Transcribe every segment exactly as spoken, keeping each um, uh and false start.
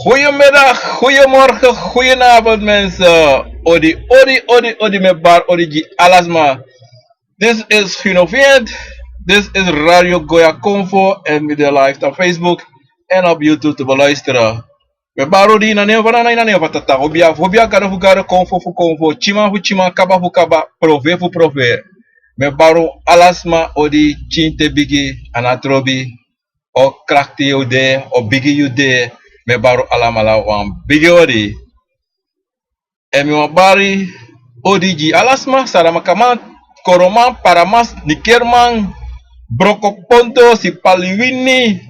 Goedemiddag, goedemorgen, goedenavond mensen. Odi, odi, odi, odi, mi e bari odi gi ala sma. This is Gino Vient. This is Radio Goya Konfo en mi de live op Facebook en op YouTube te beluisteren. Mi e bari odi ini a nen fu Nana, ini a nen fu Tata, obia, obia, gado fu gado, konfo fu konfo, tyiman fu tyiman, kaba fu kaba, profe fu profe. Mi e bari ala sma odi, pikin te bigi, a no trobi, o krakti yu de, o bigi yu de, mi e bari alamala wan bigi odi. En mi wani bari odi gi ala sma, Saramakaman, Koroman, Paramas, Nikerman, Brokoponto, Sipaliwini,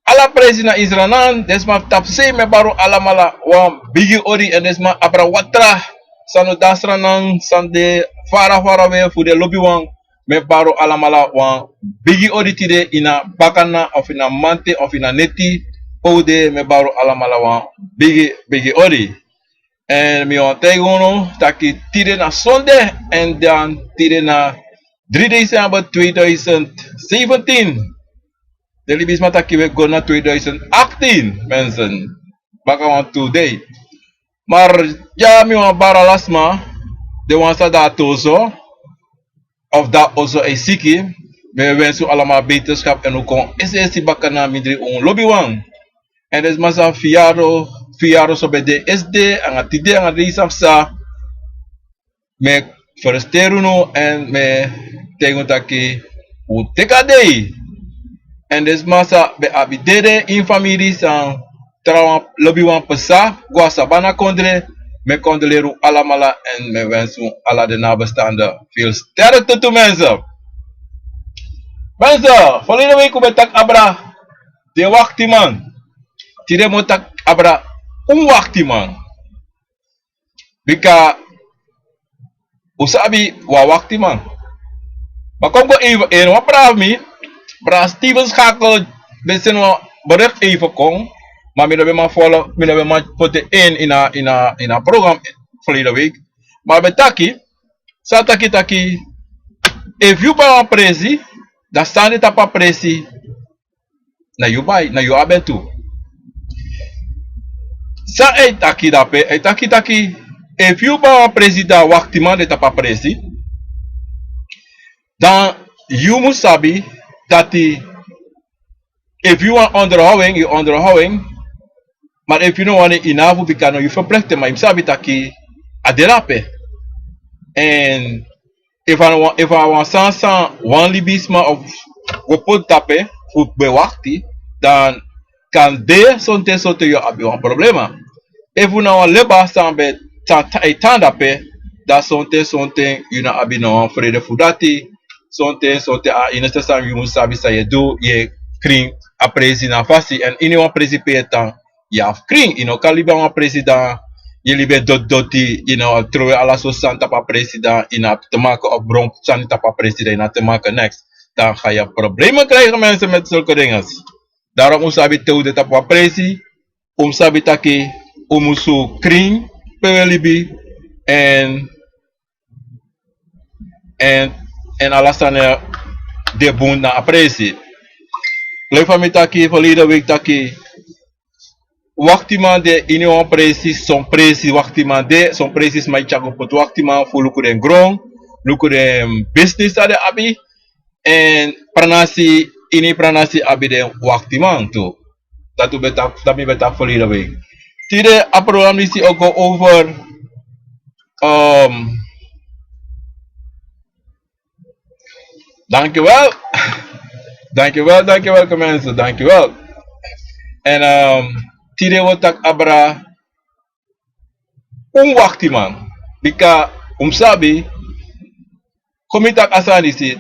ala presi na Isranan, den sma fu tapu sei, mi e bari alamala wan bigi odi, en den sma abra watra, san no de a Sranan, san de fara fara we fu den lobiwan, mi e bari alamala wan bigi odi tide, ini a bakana of ini a mamanten of ini a neti, pe un de, mi e bari alamala wan bigi, bigi odi. En mi wani taigi unu taki tide na sonde, en dan tide na drie december tweeduizend zeventien. Den libisma taki we go na tweeduizend achttien, mensen. Baka wan tu dei. Maar ya, mi wani bari ala sma, den wan san de a toso, of di a oso e siki, mi e wensi un alamala beterschap en un kon esi esi baka na mindri un lobiwan. En den sma san fiyaro, fiyaro so ben de esde, anga tide, anga dei san psa, mi e felisiteri unu en mi e taigi unu taki un teki a dei. En den sma san ben abi dede ini famiri, san trawan lobiwan pasa go na sabana kondre, mi e kondoleri un alamala en mi e wensi un ala den nabestaanden veel sterkte toe, mensen. Mensen, verleden week un ben taki abra den waktiman. Tide mi o taki abra un waktiman. Bika un sabi wan waktiman. Ma kon go even in wan bra fu mi, bra Steven Schakel, ben seni wan bericht even kon, ma mi no ben man follow, mi no ben man poti in, in a, in a, in a program verleden week. Ma a ben taki, san a taki taki, efu yu bai wan presi, dan san de tapu a presi, na yu bai, na yu abi en tu. San a e taki dape, a e taki taki, efu yu bai wan presi, dan waktiman de tapu a presi, dan yu mus sabi dati, efu yu wani onderhouding, yu onderhouding, maar efu yu no wani, yu no abi fu, bika na yu verplichting, ma yu mus sabi taki a de dape. En efu a wan, efu a wan sani san wan libisma of go poti dape fu ben wakti, dan kan de sonten sonten yu abi wan problema. Efu na wan leba san ben tan, tan, e tan dape, dan sonten sonten yu no abi no wan frede fu dati. Sonten sonten a enigste san yu mus sabi san yu e du, yu e krin a presi na a fasi, en ini wan presi pe yu e tan, yu abi fu krin. Yu no kan libi a wan presi dan yu e libi en doti doti, yu no, trowe ala sortu sani tapu a presi, dan yu no abi te maken, of bron sani tapu a presi, dan yu no abi te maken niks. Dan ga yu problema krijgen, mensen, met zulke dingen. Daarom un sabi te un de tapu a presi, un sabi taki un musu krin pe un e libi, en, en, en ala sani de bun na a presi. Leuk fa mi taki verleden week taki waktiman de ini wan presi, son presi waktiman de, son presi sma e tyari go poti waktiman fu luku den gron, luku den business san den abi, en pranasi, ini pranasi abi den waktiman tu. Dati un ben taki, dati mi ben taki verleden week. Tide a program disi o go over, ehm, dankjewel. Dankjewel, dankjewel, mensen, dankjewel. En, ehm, tide wi o taki abra un waktiman. Bika un mus sabi, kon mi taki a sani disi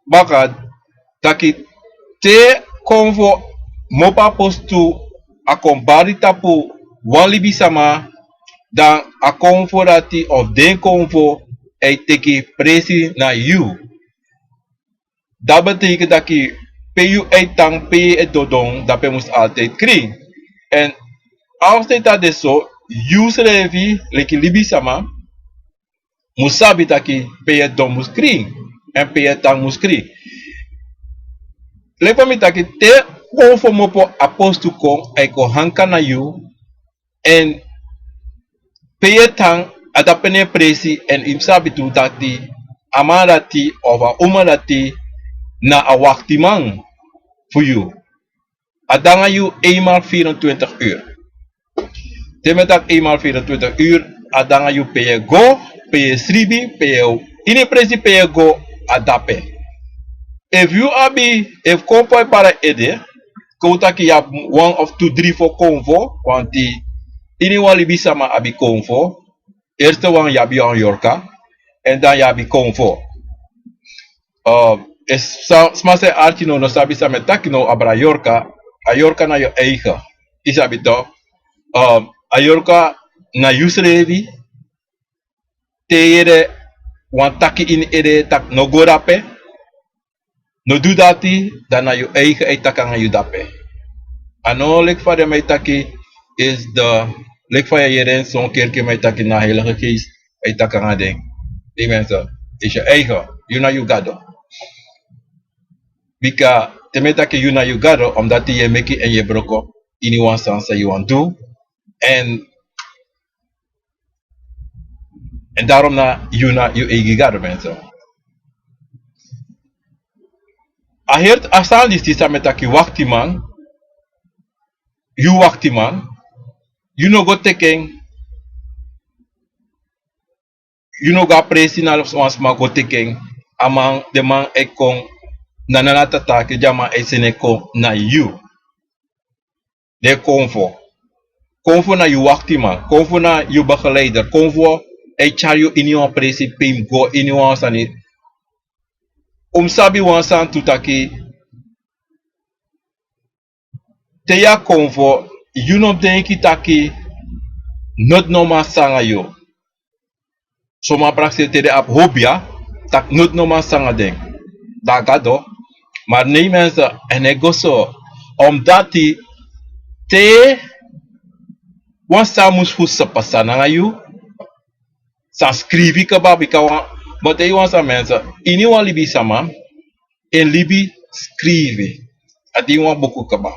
baka, taki te konfo kmopo a postu, a kon bari tapu wan libisama, dan a konfo dati of den konfo e teki presi na yu. Dati betekent taki pe yu e tan, pe yu e dodon, dape mus altijd krin. En als dit dat is zo, yu srefi leki libisama mus sabi taki pe yu e don mus krin, en pe yu e tan mus krin. Leki fa mi taki, te Kon fu mopo apostu kon, a e kon hanka na yu, èn pe yu e tan, a dape na en presi, èn yu mus sabi tu dati a man dati of a uma dati na a waktiman fu yu. A de nanga yu eenmaal vierentwintig uur. Te mi e taki eenmaal vierentwintig uur, a de nanga yu pe yu e go, pe yu e sribi, pe yu e, ini presi pe yu e go, a dape. Efu yu abi, efu kon fu a e bari ede, kon taki yu abi wan of tu dri fu konfo, want ini wan libisama abi konfo, eerste wan yu abi yu Yorka, èn dan yu abi konfo. Eh, e sa-, sma san e arki now no sabi san mi e taki now abra Yorka, a Yorka na yu eigen. Yu sabi toch? Eh, a Yorka na yu srefi, te yu yere wan taki ini ede taki no go dape, no du dati, dan na yu eigen e taki nanga yu dape. A no leki fa den man e taki is de, leki fa yu e yere en son kerki man e taki na Heilige Geest e taki nanga den. Die mensen, is yu eigen, yu na yu gado. Bika te mi e taki yu na yu gado, omdat yu e meki èn yu e broko ini wan sani san yu wani du. Èn En daarom na yu na yu eigi gado, mensen. A heri a sani disi san mi e taki waktiman, yu waktiman, yu no go teki en, yu no go a presi na wan sma go teki en, a man, den man e kon na nana tata, ke di a man e seni en kon na yu. Den konfo. Konfo na yu waktiman. Konfo na yu begeleider. Konfo e tyari yu ini wan presi pe yu mus go ini wan sani. Un mus sabi wan sani tu taki, te yu a konfo, yu no mus denki taki noti no man sanga yu. Son man prakseri te den abi hobia taki noti no man sanga den. Dan a Gado. Ma nei, mensen, en e go so. Omdati te wan sani mus fu pasa nanga yu, san skrifi kaba, bika wan, ma te yu wan sani, mensen, ini wan libisama, en libi skrifi. A de ini wan buku kaba.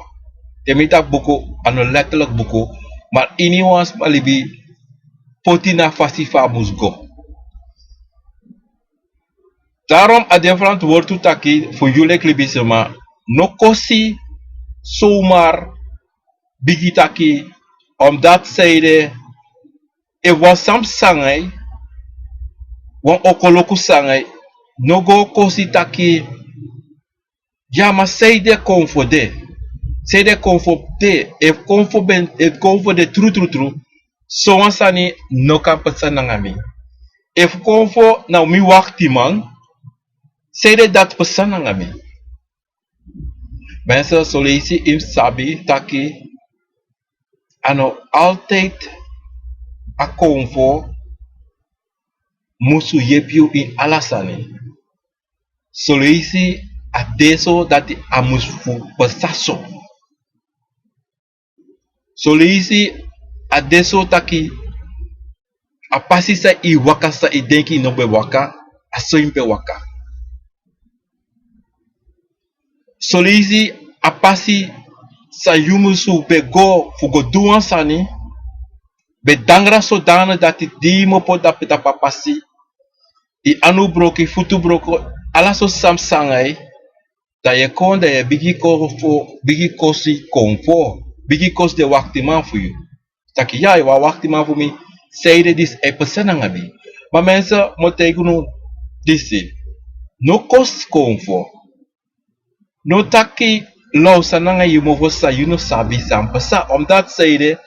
Te mi taki buku, a no letterlijk buku, ma ini wan sma libi poti na fasi fa a mus go. Daarom a de verantwoord tu taki fu yu leki libisma, no kosi zomaar bigi taki, omdat zij de, efu wan sani sanga yu, wan okoloku sanga yu, no go kosi taki, ya, ma zij de konfo de. Zij de konfo de. Efu konfo ben, efu konfo de tru, tru, tru, sowan sani no kan pasa nanga mi. Efu konfo na mi waktiman, zij de dati pasa nanga mi. Mensen, son leisi yu mus sabi taki a no altijd a konfo musu yepi yu ini ala sani. Son leisi a de so dati a mus fu pasa so. Son leisi a de so taki a pasi san yu waka, san yu denki yu no ben waka, a so yu ben waka. Son leisi a pasi san yu musu ben go fu go du wan sani, ben dangra sodana dati di yu mopo dape tapu a pasi, yu anu broko, yu futu broko, ala so sani sanga yu, dan yu e kon, dan yu e bigi konfo, bigi kosi konfo, bigi kosi den waktiman fu yu. Taki ya, yu wan waktiman fu mi, zij de disi e pasa nanga mi. Ma mensen, mi o taigi unu disi. No kosi konfo. No taki law sani nanga yu mofo san yu no sabi san pasa. Omdat zij de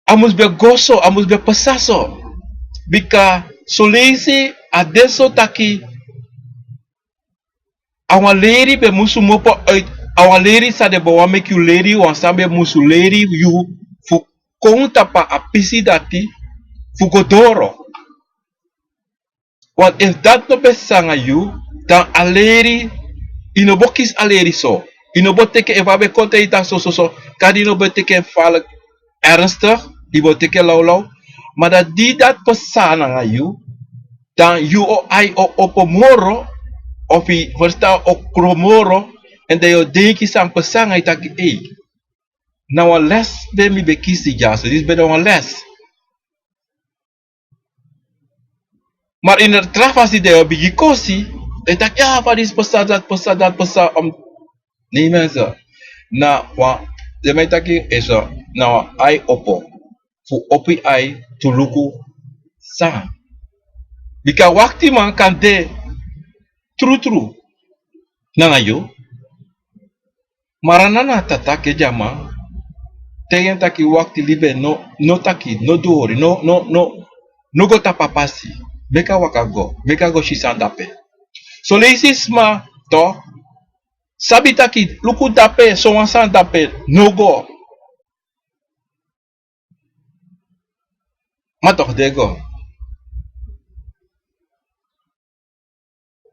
a mus ben go so, a mus ben pasa so. Bika son leisi a de so taki a wan leri ben musu mopo uit, a wan leri san den ben wani meki yu leri, wan sani ben musu leri yu fu kon tapu a pisi dati fu go doro. Want efu dati no ben sanga yu, dan a leri, yu no bo kisi a leri so. Yu no bo teki en, efu a ben kon taigi yu taki so, so, so, kande yu no bo teki en falek ernstig, yu bo teki en lawlaw. Ma dan di dati pasa nanga yu, dan yu o, ai o opo moro, Of yu ferstan, o kron moro, èn dan yu o denki san pasa nanga yu taki: ei, na wan les ben mi ben kisi dyaso, disi ben de wan les. Ma ini a tra fasi dan yu o bigin kosi, dan yu taki: ya, fa disi pasa, dati pasa, dati pasa. Nei, mensen, na wan, den man e taki eso, na wan ai opo fu opo yu ai tu luku san. Bika waktiman kan de trutru nanga yu. Ma a na a tata, kede a man, taigi en taki: wakti, libi en, no, no taki, no du hori, no, no, no, no go tapu a pasi. Meki a waka go, meki a go si san de dape. Soleisi sma, toch, sabi taki: luku dape, sowan sani dape, no go. Ma toch den e go.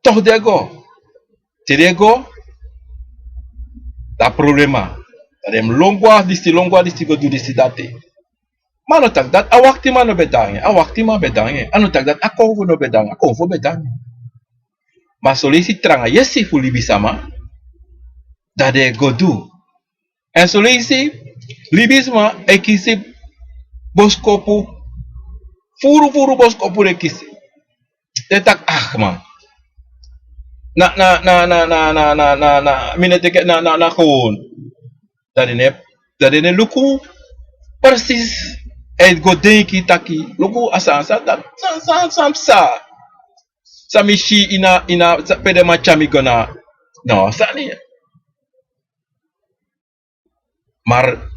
Toch den e go. Te den e go, dan problema. Dan den mus lon go na disi, lon go na disi, go du disi, dati. Ma a no taki dati a waktiman no ben de nanga en, a waktiman ben de nanga en. A no taki dati a konfo no ben de nanga en, a konfo ben de nanga en. Ma soleisi tranga yesi fu libisama, dan den e go du. Èn soleisi libisma e kisi boskopu, furu furu boskopu den e kisi. Den e taki: ah man, na, na, na, na, na, na, na, na, na, mi no e teki, na, na, na gewoon. Dan den e, dan den e luku presis, e go denki taki: luku a sani san, san, san, san, san psa. San mi si ini a, ini a, pe den man tyari mi go na, na wan sani. Maar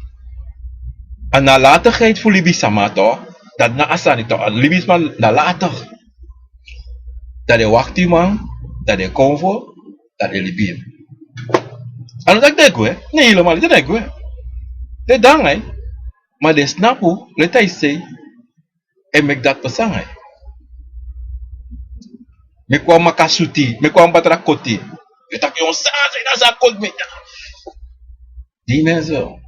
a nalatigheid fu libisama toch, dati na a sani toch, a libisma nalatig. Dan den waktiman, dan den konfo, dan den libi. A no taki den e gwe, ne, helemaal, den no e gwe. Den de nanga en, ma den snapu, leti a e sei, e meki dati pasa nanga yu. Meki wan maka sutu, meki wan batra koti. Yu taki: yon, san, san, san koti mi. Di mensen,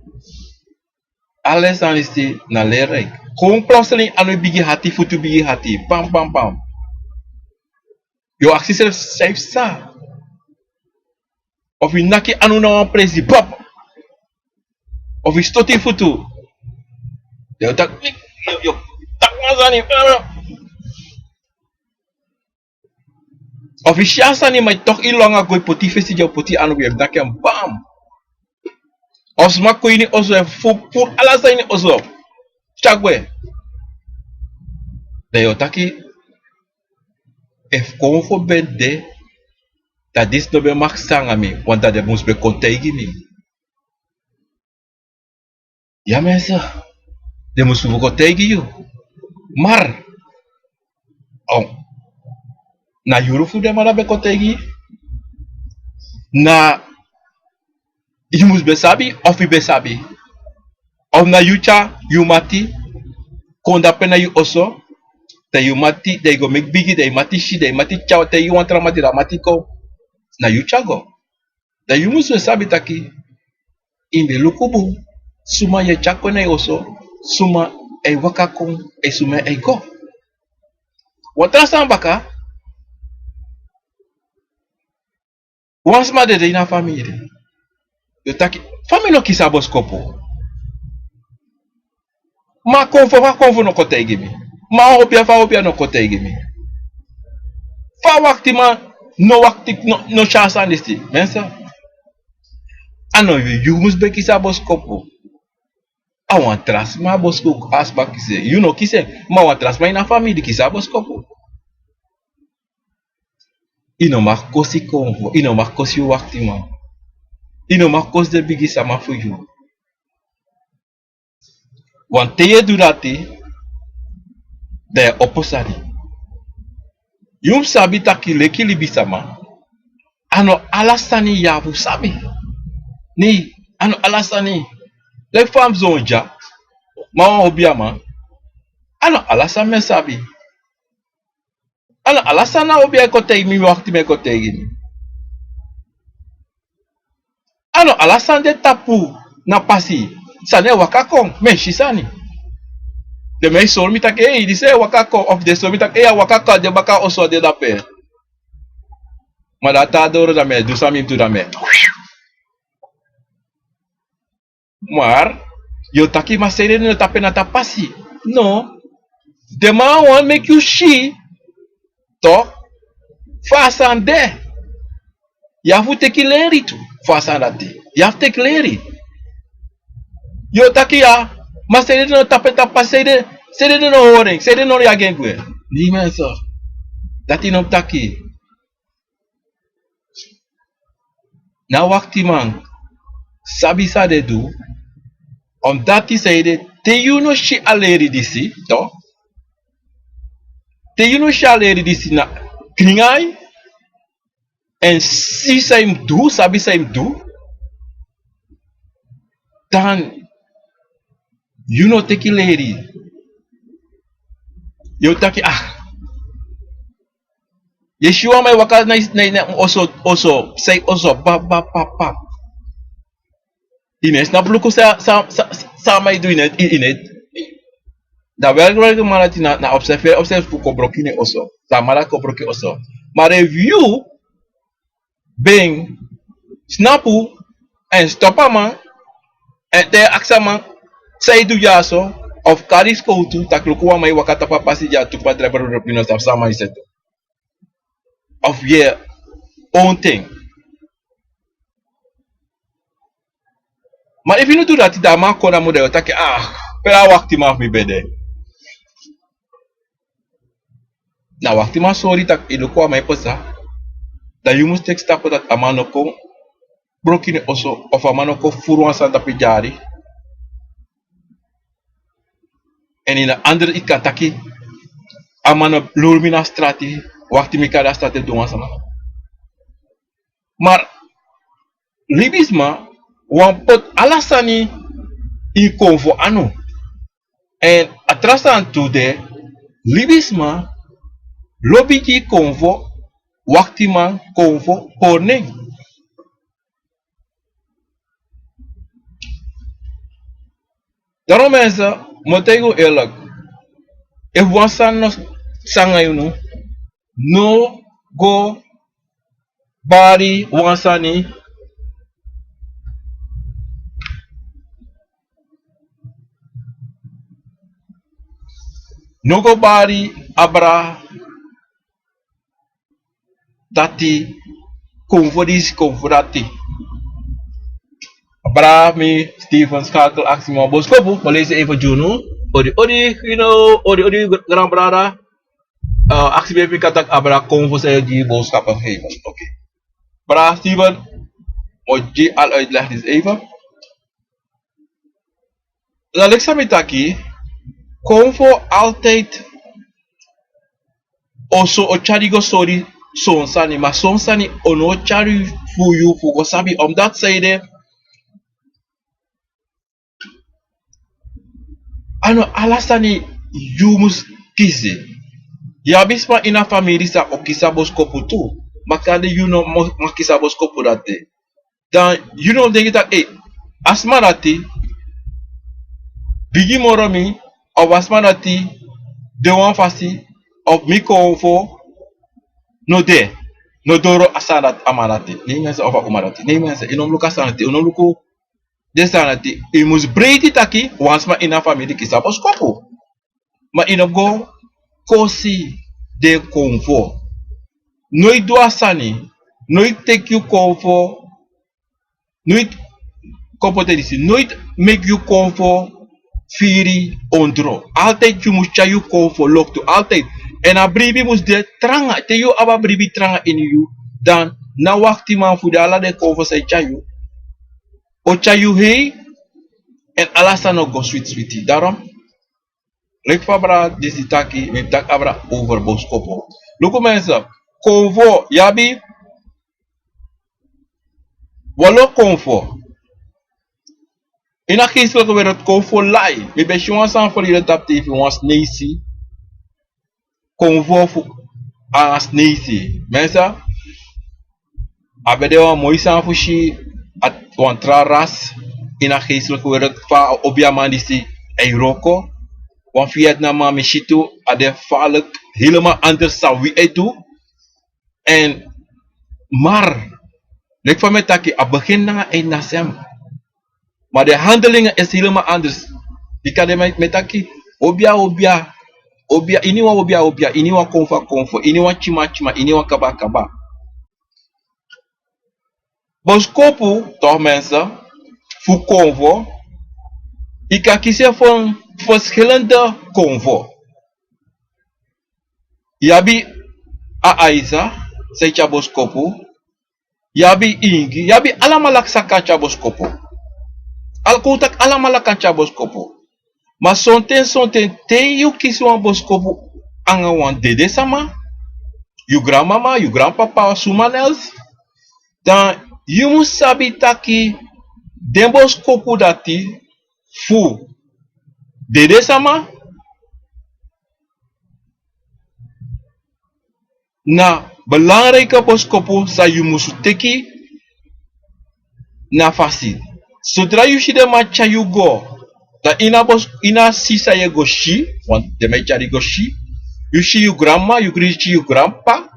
ala sani disi na leerrijk. Kon plotseling, anu bigin hati, futu bigin hati, pam, pam, pam. Yu o aksi srefi san yu psa. Of yu naki anu na wan presi, bab. Of yu stoti yu futu. Yu o taki, yu, yu, taki wan sani. Of yu si a sani, ma yu toki yu lon nanga go, yu poti yu fesi dya, yu poti yu anu, yu e naki en, bam. Of sma kon ini oso, e fu, puru ala sani ini oso, tyari gwe. Dan yu o taki, efu konfo ben de, dan disi no ben mag psa nanga mi, want dan den mus ben kon taigi mi. Ya mensen, den mus fu kon taigi yu. Maar, oh, na yuru fu den man ben kon taigi yu. Na yu mus ben sabi, of yu ben sabi. Of na yu tyari yu mati kon dape na yu oso. Dan yu mati, dan yu go meki bigi, dan yu mati si, dan yu mati tyari, dan yu wan tra mati, dan mati kon. Na yu tyari go. Dan yu mus ben sabi taki, yu ben luku bun suma yu e tyari kon na yu oso, suma e waka kon, èn suma e go. Wan tra sani baka, wan sma dede ini a famiri. Yu taki, famiri no kisi a boskopu. Ma konfo, fa konfo no kon taigi mi? Ma obia, fa obia no kon taigi mi? Fa waktiman no wakti, no, no si a sani disi? Mensen, a no yu, yu mus ben kisi a boskopu. A wan tra sma boskopu, a sma kisi en. Yu no kisi en, ma wan tra sma ini a famiri kisi a boskopu. Yu no mag kosi konfo, yu no mag kosi yu waktiman. Yu no mag kosi den bigi sama fu yu. Want te yu e du dati, dan yu e opo sani. Yu mus sabi taki leki libisama, a no ala sani yu abi fu sabi. Nei, a no ala sani. Leki fa mi son dya, ma wan obiaman, a no ala sani mi e sabi. A no ala sani na obia e kon taigi mi, waktiman e kon taigi mi. A no ala sani de tapu na pasi, sani e waka kon, mi e si sani. Den man e sori mi taki, ei, disi e waka kon, of den sori mi taki, ei, a waka kon, a de baka oso, a de dape. Ma dati a doro dan mi e du san mi mus du dan mi e. Mar yu o taki ma sede no tapu en na tapasi. No. Den man wani meki yu si tok fa a sani de. Yu abi fu teki leri tu fu a sani dati. Yu abi fu teki leri. Yu o taki ya ma sede no tapu en tapasi, sede no hori en, sede no yagi en gwe. Nei mense, dati no mus taki. Na waktiman sabi san den du. Omdati san ede te yu no si a leri disi to, te yu no si a leri disi na kringai èn si san yu mus du, sabi san yu mus du, dan yu no teki leri. Yu o taki ah, yu e si wan man e waka na yu oso, oso san yu oso pap pap pap pap. Yu no e snapu luku san a man e du yu no e. Yu no e. Dan welke welke man dati na observeri observeri fu kon broko ini en oso, dan a man dati kon broko en oso. Mari efu yu ben snapu èn stopu a man èn te yu aksi a man san yu du dyaso, of kari skowtu tak' luku wan man e waka tapu a pasi dya tu kba drebrebrebri no sabi san a man e seti. Of yu e onten. Ma efu yu no du dati dan a man kon na mu dan yu o taki ah, pe a waktiman fu mi ben de? Na waktiman sori tak' yu luku a man e pasa. Dan yu mus teki stapu tak' a man no kon broko ini en oso, of a man no kon furu wan sani tapu yu dyari. Èn ini a andere yu kan taki a man no luru mi na strati, wakti mi kari a strati e du wan sani. Mari libisma wani poti ala sani ini konfo anu. Èn a tra sani tu de, libisma lobi gi konfo, waktiman konfo pori nen. Daron mense, mi o taigi un erlik, efu wan sani no sanga yu no, no go bari wan sani. No go bari abra dati, konfo disi konfo dati. Abra mi Steven Schakel aksi mi wan boskopu, mi o leisi en even gi unu. Odi odi, yu no, odi odi, gran brada. Aksi mi efu mi kan taki abra konfo san yu gi boskopu geven. Oké. Brada Steven, mi o gi al uitleg disi even. Dan leki san mi taki, konfo altijdi o so o tyari go sori son sani, ma son sani o no o tyari fu yu fu go sabi, omdati san ede, a no ala sani yu mus kisi. Yu abi sma ini a famiri san o kisi a boskopu tu, ma kande yu no man kisi a boskopu dati. Dan yu no o denki taki ei, a sma dati bigi moro mi, of a sma dati de wan fasi, of mi konfo no de, no doro a sani dati, a man dati, nei mense, of a uma dati, nei mense, yu no mus luku a sani dati, yu no mus luku den sani dati. Yu mus breiti taki wan sma ini a famiri kisi a boskopu. Ma yu no go kosi den konfo. Noiti du a sani, noiti teki yu konfo, noiti, kon poti en disi, noiti meki yu konfo firi ondro. Altijdi yu mus tyari yu konfo loktu, altijdi. Èn a bribi mus de tranga, te yu abi a bribi tranga ini yu, dan na waktiman fu den ala den konfo san e tyari yu, o tyari yu hei, èn ala sani o go switi switi. Daron leki fa brada disi taki, mi taki abra over boskopu. Luku mense, konfo, yu abi wan lo konfo. Ini a geestelijke wereld konfo lai. Mi ben si wan sani ferleden tapu tv, wan sneisi. Konfo fu anga sneisi. Mense, a ben de wan moi sani fu si, wan tra ras ini a geestelijke wereld, fa a obiaman disi e wroko. Wan Vietnamman mi si tu, a de falek, helemaal anders san wi e du. Èn Mar leki fa mi e taki, a begin nanga eini na sem. Ma den handelingi e si helemaal anders. Bika den mi e taki, obia obia, obia, iniwan obia obia, iniwan konfo a konfo, iniwan tyima a tyima, iniwan kaba a kaba. Boskopu, toch mensen, fu konfo, yu kan kisi en fu verschillende konfo. Yu abi a aisa san e tyari boskopu, yu abi ingi, yu abi alamala saka tyari boskopu. Alkowtak alamala kan tyari boskopu. Ma sonten sonten te yu kisi wan boskopu anga wan dede sama, yu granmama, yu granpapa, suma nels, dan yu mus sabi taki den boskopu dati fu dede sama na belangrike boskopu san yu musu teki na fasi. Sodra yu si den man tyari yu go, dan ini a bos, ini a si san yu e go si, want den man e tyari yu go si, yu si yu granmama, yu grisi yu granpapa,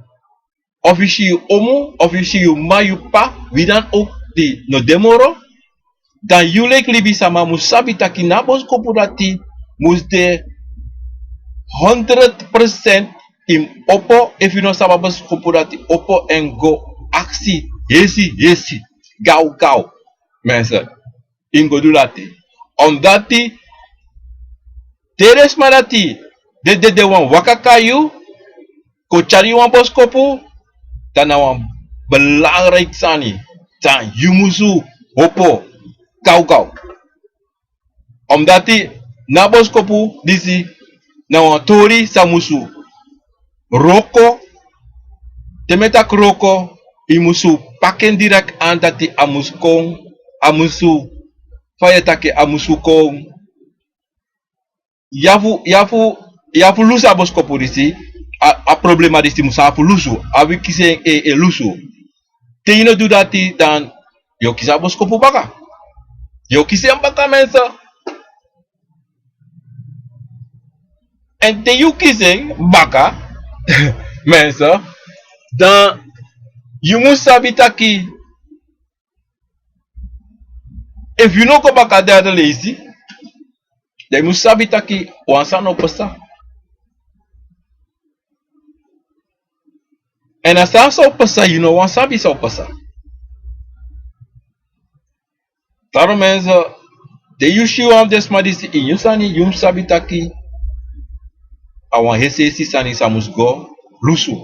of yu si yu omu, of yu si yu mama, yu p'pa, wi dan ook di no de moro, dan yu leki libisama mus sabi taki na a boskopu dati mus de honderd procent. Yu mus opo, efu yu no sabi a boskopu dati, opo èn go aksi hesi hesi, gaw gaw. Mensen, yu mus go du dati. Omdati te den sma dati, den dedewan waka kon na yu, kon tyari yu wan boskopu, dan na wan belangrijk sani san yu musu opo gawgaw. Omdati na a boskopu disi na wan tori san musu wroko. Te mi e taki wroko, yu musu paki en direkt an dati a musu kon, a musu, fa yu e taki, a musu kon, yu abi fu, yu abi fu, yu abi fu lusu a boskopu disi. A, a problema disi mus abi fu lusu, a wi kisi en e, e lusu. Te yu no du dati, dan yu o kisi a boskopu baka. Yu o kisi en baka, mensen. Èn te yu kisi en baka, mensen, dan yu mus sabi taki efu yu no go baka derde leisi, dan yu mus sabi taki wan sani o pasa. Èn a sani san o pasa, yu no wani sabi san o pasa. Daarom, mensen, te yu si wan fu den sma disi ini yu sani, yu mus sabi taki a wan hesihesi sani san mus go lusu.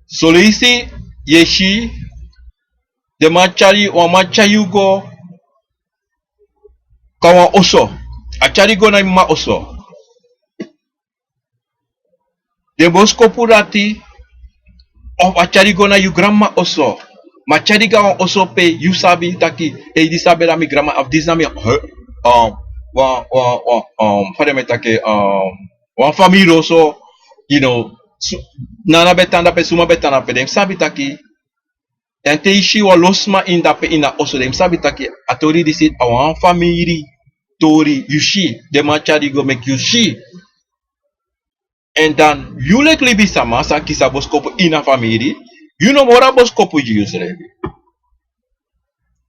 Son leisi yu e si den man tyari, wan man tyari yu go kon na wan oso. A tyari yu go na yu mama oso. Den boskopu dati, of a tyari yu go na yu granmama oso. Ma a tyari yu go na wan oso pe yu sabi taki, ei, disi na mi granmama, of disi na mi, eh, um, wan, wan, wan, um, fa den e taki, um, wan famiri oso, you know, su-, nana ben tan dape, suma ben tan dape, den sabi taki. Èn te yu si wan lo sma ini dape ini a oso, den mus sabi taki a tori disi a wan famiri tori, yu si, den man tyari yu go meki yu si. Èn dan yu leki libisama san kisi a boskopu ini a famiri, yu no mus hori a boskopu gi yusrefi.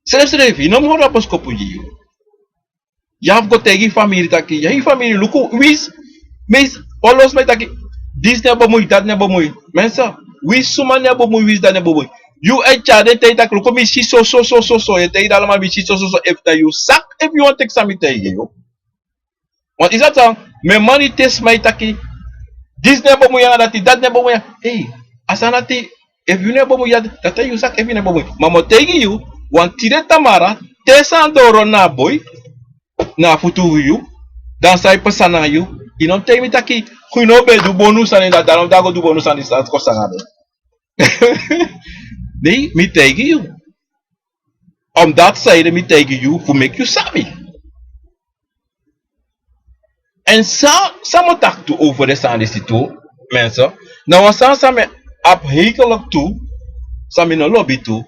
Srefsrefi yu no mus hori a boskopu gi yu. Yu abi fu go taigi yu famiri taki, ya, yu famiri, luku, winsi, winsi wan lo sma e taki, disi no e bemui, dati no e bemui. Mensen, winsi suma no e bemui, winsi dati no e bemui. Yu e tyari den taigi taki, luku, mi si so so so so so, yu e taigi den alamala, mi si so so so, efu na yu saki, efu yu wani teki san mi taigi yu. Want yu sabi san, mi e mani te sma e taki, disi no e bemui anga dati, dati no e bemui anga, ei, a sani dati, efu yu no e bemui, ya, dati na yu saki, efu yu no e bemui. Ma mi o taigi yu, want tide tamara, te sani doro na a boi, na a futu fu yu, dan san e pasa nanga yu, yu no mus taigi mi taki, yu no ben du bonu sani, dan, dan a no mus go du bonu sani, san kosi nanga den. Nee, mi taigi yu. Omdati san ede mi taigi yu, fu meki yu sabi. Èn san, san mi o taki tu over den sani disi tu, mensen, na wan sani san mi abi hekel tu, san mi no lobi tu.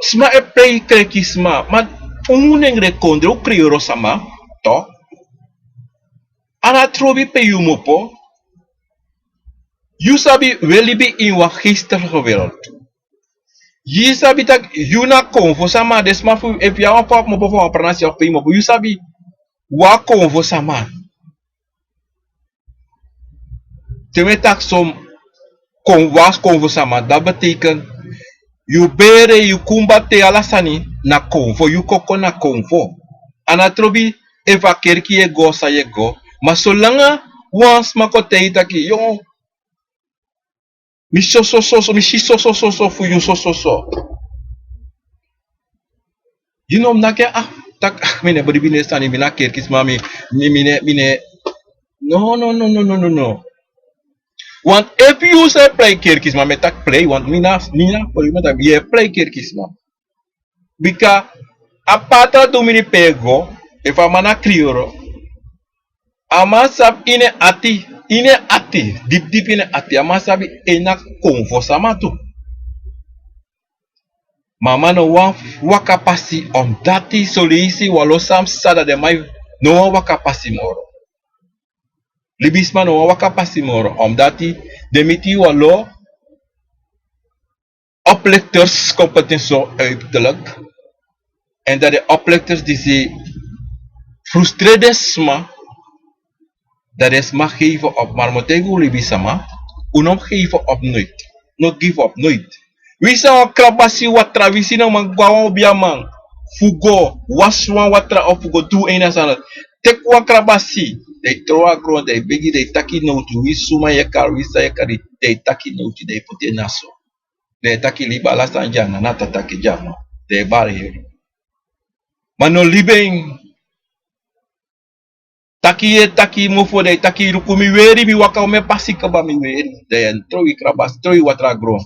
Sma e pei kreki sma, ma un nengre kondre, un kreyoro sama, toch? A no trobi pe yu mus opo. Yu sabi, wi e libi ini wan geestelike wereld. Yu sabi tak' yu na konfo sama, den sma fu yu, efu yu abi wan papa mopo fu wan pranasi of pe yu mopo, yu sabi, wan konfo sama. Te mi e taki so, kon wan konfo sama, dati betekent yu bere, yu kumba, te ala sani na konfo, yu koko na konfo. A no trobi efu a kerki yu e go, san yu e go. Ma solanga wan sma kon taigi yu taki, yo, mi sosososo, mi si sosososo fu yu sososo. Yu no mu naki, ah, tak', ah, mi no e bribi den sani, mi na kerkisma, mi, mi, mi no e, mi no e. No, no, no. Want efu yu sa e prei kerkisma, mi e taki prei, want mi na, mi na, mi e prei kerkisma. Bika a patra tu mini pe go, efu a man na krioro, a man sabi ini en ati, ini en ati, dipi dipi ini en ati, a man sabi en na konfo sama tu. Ma a man no wani waka pasi, omdati son leisi wan lo san mi sa, dan den man no wani waka pasi moro. Libisma no wani waka pasi moro, omdati den miti wan lo, oplichters kon poti en so uiterlijk. En dan den oplichters disi frustreer den sma, dan den sma geven op. Maar mi o taigi un libisma, un no mu geven op nooit. No give up nooit. Wi san wan krabasi watra, wi si no man go na wan obiaman fu go wasi wan watra of fu go du ini a sani. Teki wan krabasi, dan yu tron na gron, dan yu begi, dan yu taki nowtu, wi suma yu e kari, wi san yu e kari, dan yu taki nowtu, dan yu poti en na so. Dan yu taki libi, ala sani dya na, na tata teki dya na, dan yu bari en. Ma no libi en. Taki yu e taki mofo, dan yu taki luku mi weri, mi waka, omen pasi kaba mi weri. Dan yu tron yu krabasi, tron yu watra na gron.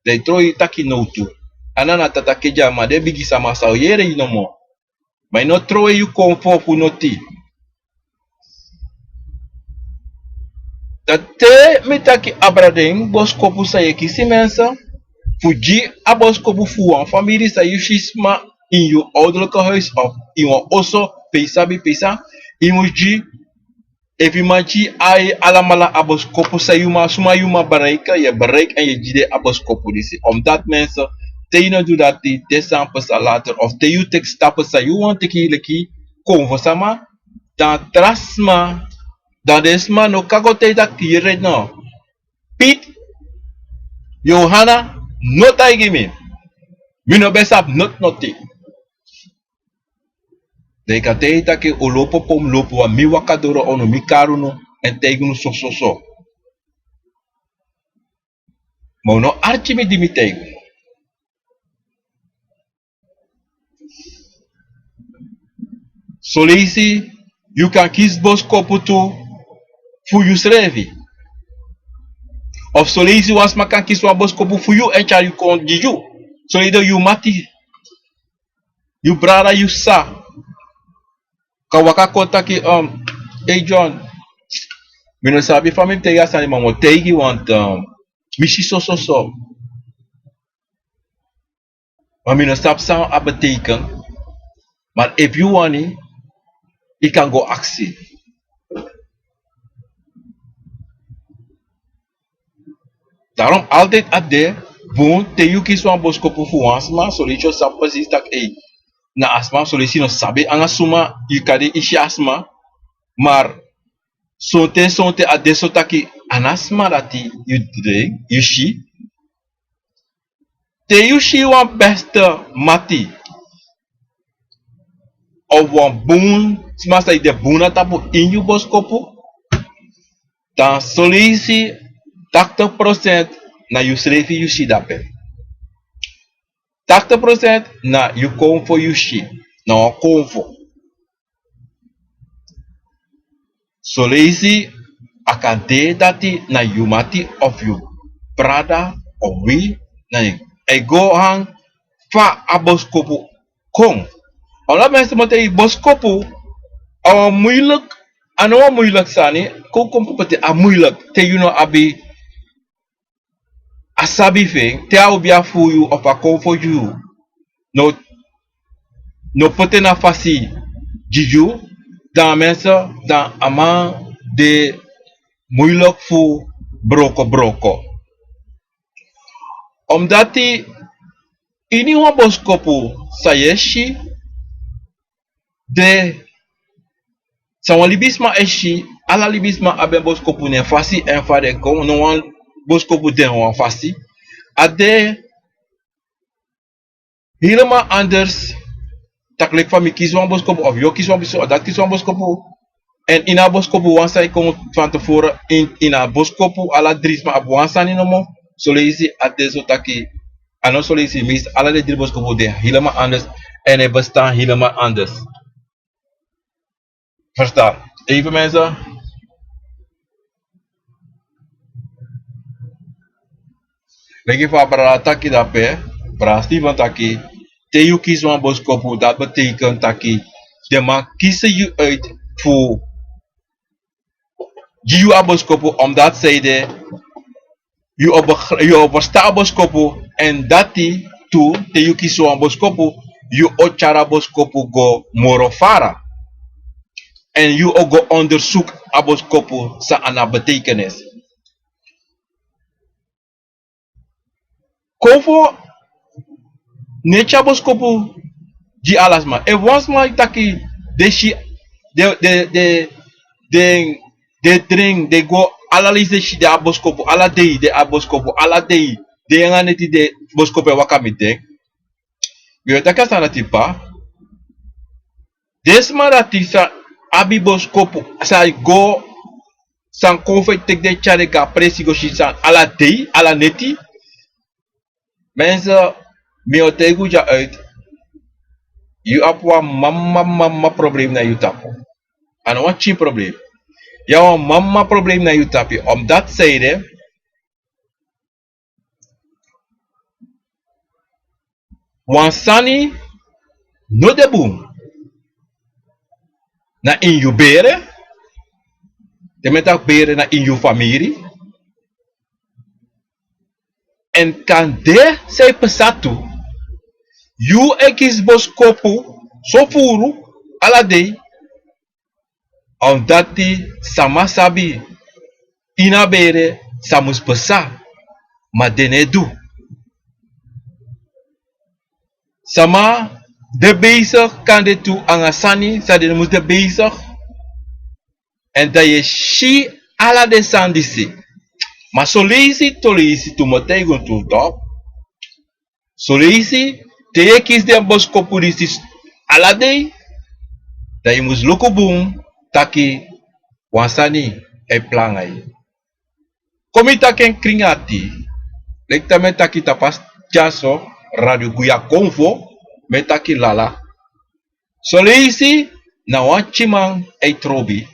Dan yu tron yu taki nowtu. A no na tata teki dya na, den bigi sama sa o yere yu nomo. Ma yu no trowe yu konfo fu noti. Dan te mi taki abra den boskopu san yu e kisi mensen, fu gi a boskopu fu wan famiri san yu si sma ini yu ouderlijke huis of ini wan oso, pe yu sabi pe yu sa, yu mus gi. Efu yu man gi, ai, alamala a boskopu san yu man, suma yu man bereik, yu e bereik en yu e gi den a boskopu disi. Omdati mensen, te yu no du dati, te san pasa later, of te yu teki stapu san yu wani teki leki konfo sama, dan tra sma, dan den sma no kan go taigi taki yu redi no. Pit, Yohana, no taigi mi. Mi no ben sabi noti noti. Dan yu kan taigi taki un lobi, un lobi, want mi waka doro unu, mi kari unu, èn taigi unu sososo. Ma un no arki mi di mi taigi unu. Son leisi yu kan kisi boskopu tu fu yusrefi. Of son leisi wan sma kan kisi wan boskopu fu yu èn tyari yu kon gi yu. Son leisi yu mati, yu brada, yu sisa kan waka kon taki, um, ei John, mi no sabi fa mi mus taigi a sani, ma mi o taigi, want, um, mi si sososo. Ma mi no sabi san a beteken. Ma efu yu wani, yu kan go aksi. Daarom altijd a de bun te yu kisi wan boskopu fu wan sma, son leisi yu o sabi precies taki, ei, na a sma, son leisi yu no sabi nanga suma, yu kari, yu si a sma. Maar sonten, sonten a de so taki a na sma dati yu de, yu si. Te yu si wan beste mati of wan bun sma san yu de bun na tapu ini yu boskopu, dan son leisi tachtig procent na yusrefi yu si dape. Tachtig procent na yu konfo yu si, na wan konfo. Son leisi a kan de dati na yu mati of yu brada of wi, na yu. A e go nanga fa a boskopu kon. Ala mensen, ma te yu boskopu, a wan moeilijk, a no wan moeilijk sani, kon kon poti a moeilijk, te yu no abi a sabi fu en, te a obiaman fu yu of a konfo fu yu no, no poti en na fasi gi yu, dan mensen, dan a man de moeilijk fu broko broko. Omdati ini wan boskopu san yu e si de, san wan libisma e si, ala libisma abi en boskopu na en fasi, èn fa den kon, no wan boskopu de na wan fasi. A de helemaal anders. Taki leki fa mi kisi wan boskopu, of yu o kisi wan boskopu, of dati kisi wan boskopu. Èn ini a boskopu wan sani kon fan tevoren, in, ini a boskopu ala dri sma abi wan sani nomo. Soleisi a de so taki, a no soleisi, meestal ala den dri boskopu de helemaal anders. Èn e bestaan helemaal anders. Verstaan? Even mensen. Leki fa a brada taki dape, brada Steven taki, te yu kisi wan boskopu, dat betekent taki den man kisi yu uit fu gi yu a boskopu, omdat zij de yu o begr-, yu o verstan a boskopu, èn dati tu, te yu kisi wan boskopu, yu o tyari a boskopu go moro fara. Èn yu o go onderzoek a boskopu san na a betekenis. Konfo no e tyari boskopu gi ala sma. Efu wan sma taki den si, den, den, den, den, den dringi, den go ala leisi den si den a boskopu, ala dei den a boskopu, ala dei den yanga neti den boskopu e waka miti den. Mi o taki a sani dati pa. Den sma dati san abi boskopu, san e go, san kon fu e teki den tyari den go a presi go si san ala dei, ala neti. Mensen, mi o taigi unu dya uit. Yu abi wan mama, mama problem na yu tapu. A no wan pikin problem. Yu abi wan mama problem na yu tapu. Omdat zij de wan sani no de bun na ini yu bere, te mi e taki bere na ini yu famiri. Èn kande san e pasa tu, yu e kisi boskopu so furu ala dei, omdati sama sabi ini a bere san mus pasa, ma den no e du. Sama de bezig kande tu nanga sani san den no mus de bezig. Èn dan yu e si ala den sani disi. Ma soleisi, soleisi tu, mi o taigi unu tu, toch. Soleisi te yu e kisi den boskopu disi ala dei, dan yu mus luku bun taki wan sani e planga yu. Kon mi taki en krin ati, leki tan mi e taki tapu a dyaso, Radio Guya Konfo, mi e taki lala. Soleisi na wan pikinman e trobi.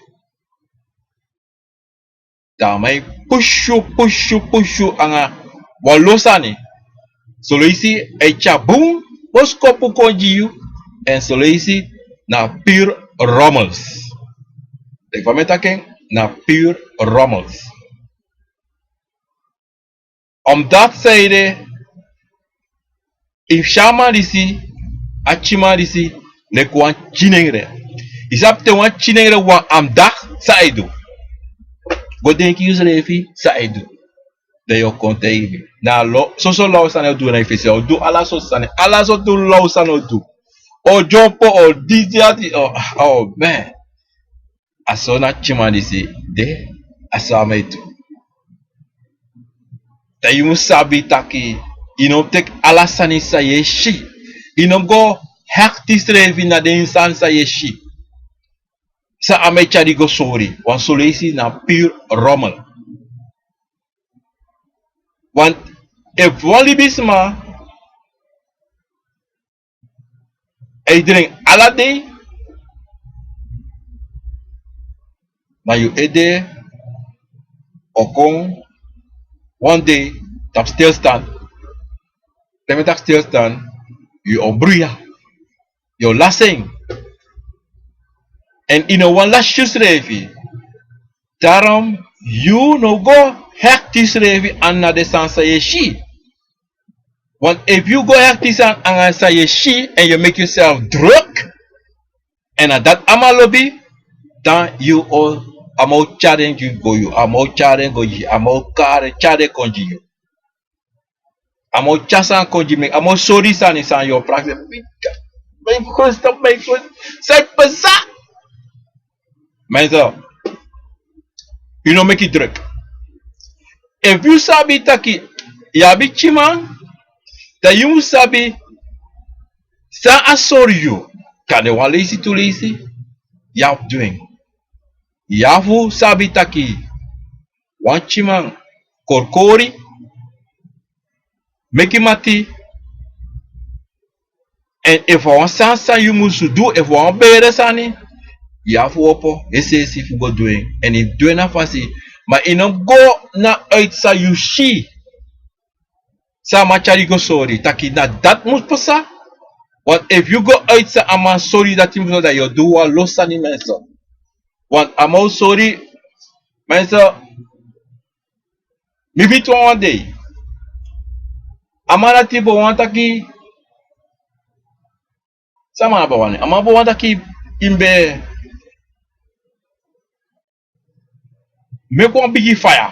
Dan a man e pusu, pusu, pusu nanga wan lo sani. Soleisi a e tyari bun boskopu kon gi yu, èn soleisi na pure rommels. Leki fa mi e taki en, na pure rommels. Omdat zij de, yu si a man disi, a pikinman disi, leki wan pikin nengre. Yu sabi te wan pikin nengre wan a mus daki, san a e du? Go denki yusrefi san a e du. Dan yu o kon taigi mi. Na lo, soso law sani a o du na yu fesi, a o du ala sortu sani, ala sortu law sani a o du. A o dyompo, a o disi ati, a o, a o, man. A so na a pikinman disi de, a so a man e du. Dan yu mus sabi taki, yu no mus teki ala sani san yu e si. Yu no mus go hekti yusrefi na den sani san yu e si. San a man e tyari go sori, want soleisi na pure rommel. Want efu wan libisma e dringi ala dei, ma yu ede o kon wan dei tapu stilstand. Te mi e taki stilstand, yu o bruya, yu o lasi en. Èn yu no wani lasi yusrefi. Daarom yu no go hekti yusrefi nanga den sani san yu e si. Want efu yu go hekti san nanga san yu e si, èn yu meki yusrefi druk, èn na dati a man lobi, dan yu o A man o tyari en gi go yu, a man o tyari en go gi, a man o kari en tyari en kon gi yu. A man o tyari san kon gi mi, a man o sori sani san yu o prakseri. Meki wi stop, meki wi stop. San e pasa? Mensen, yu no meki druk. Efu yu sabi taki yu abi tyiman, dan yu mus sabi san a sori yu. Kande wan leisi, tu leisi, yu abi du en. Yu abi fu sabi taki wan tyiman korkori, meki mati, èn efu a wan sani san yu musu du, efu a wan bere sani, yu abi fu opo esi esi fu go du en. Èn yu du en na fasi, ma yu no go na uit san yu si. San a man tyari go sori, taki na dati mus pasa. Want efu yu go uit san a man sori, dati mus pasa, dan yu o du wan lo sani, mensen. Want a man o sori, mensen. Mi fiti wan wan dei. A man dati bo wan taki, san a man bo wan, a man bo wan taki yu mus be meki wan bigi faya.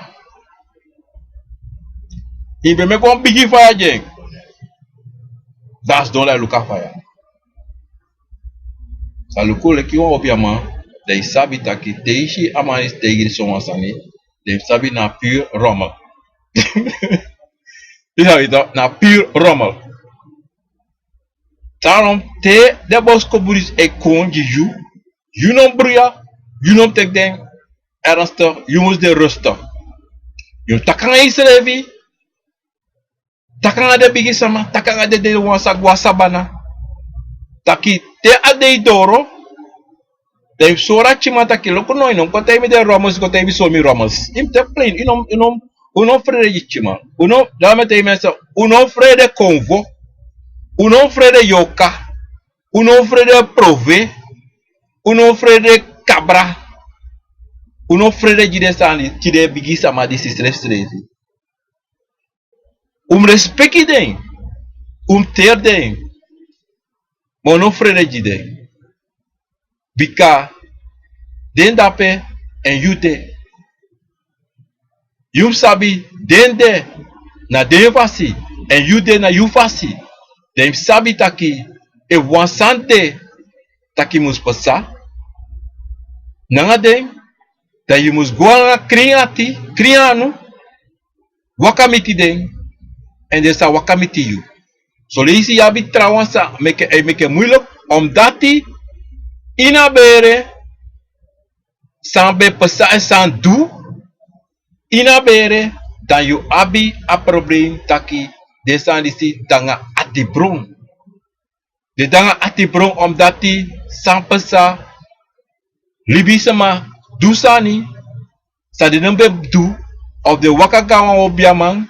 Yu mus be meki wan bigi faya gi en. Dan a sidon, dan a luku a faya. A luku leki wan obiaman. Dan yu sabi taki te yu si a man e taigi sowan sani, dan yu sabi na pure rommel. Yu sabi toch, na pure rommel. Daarom te den boskopu disi e kon gi yu, yu no mus bruya, yu no mus teki den ernstig, yu mus de rustig. Yu mus taki nanga yusrefi, taki nanga den bigi sama, taki nanga den, den wan sa go na sabana. Taki te a dei doro, dan yu mus sori a tyiman taki luku no, yu no mus kon taigi mi den rommels, kon taigi mi so mi rommels. Yu mus de plain, yu no, yu no, un no frede gi tyiman. Un no, daarom mi e taigi mensen, un no frede konfo. Un no frede yorka. Un no frede prove. Un no frede kabra. Un no frede gi den sani, gi den bigi sama disi srefsrefi. Un mus respeki den. Un mus teri den. Ma un no frede gi den. Bika den de ape èn yu de. Yu mus sabi den de na den fasi èn yu de na yu fasi. Dan yu mus sabi taki efu wan sani de taki mus pasa nanga den, dan yu mus go nanga krin ati, krin anu, waka miti den, èn den sa waka miti yu. Soleisi yu abi trawan san meki, e meki en moeilijk, omdati ini a bere san ben pasa èn san du ini a bere, dan yu abi a probleem taki den sani disi de nanga atibron. Den de nanga atibron omdati san pasa, libisma du sani san den no ben du, of den waka go na wan obiaman,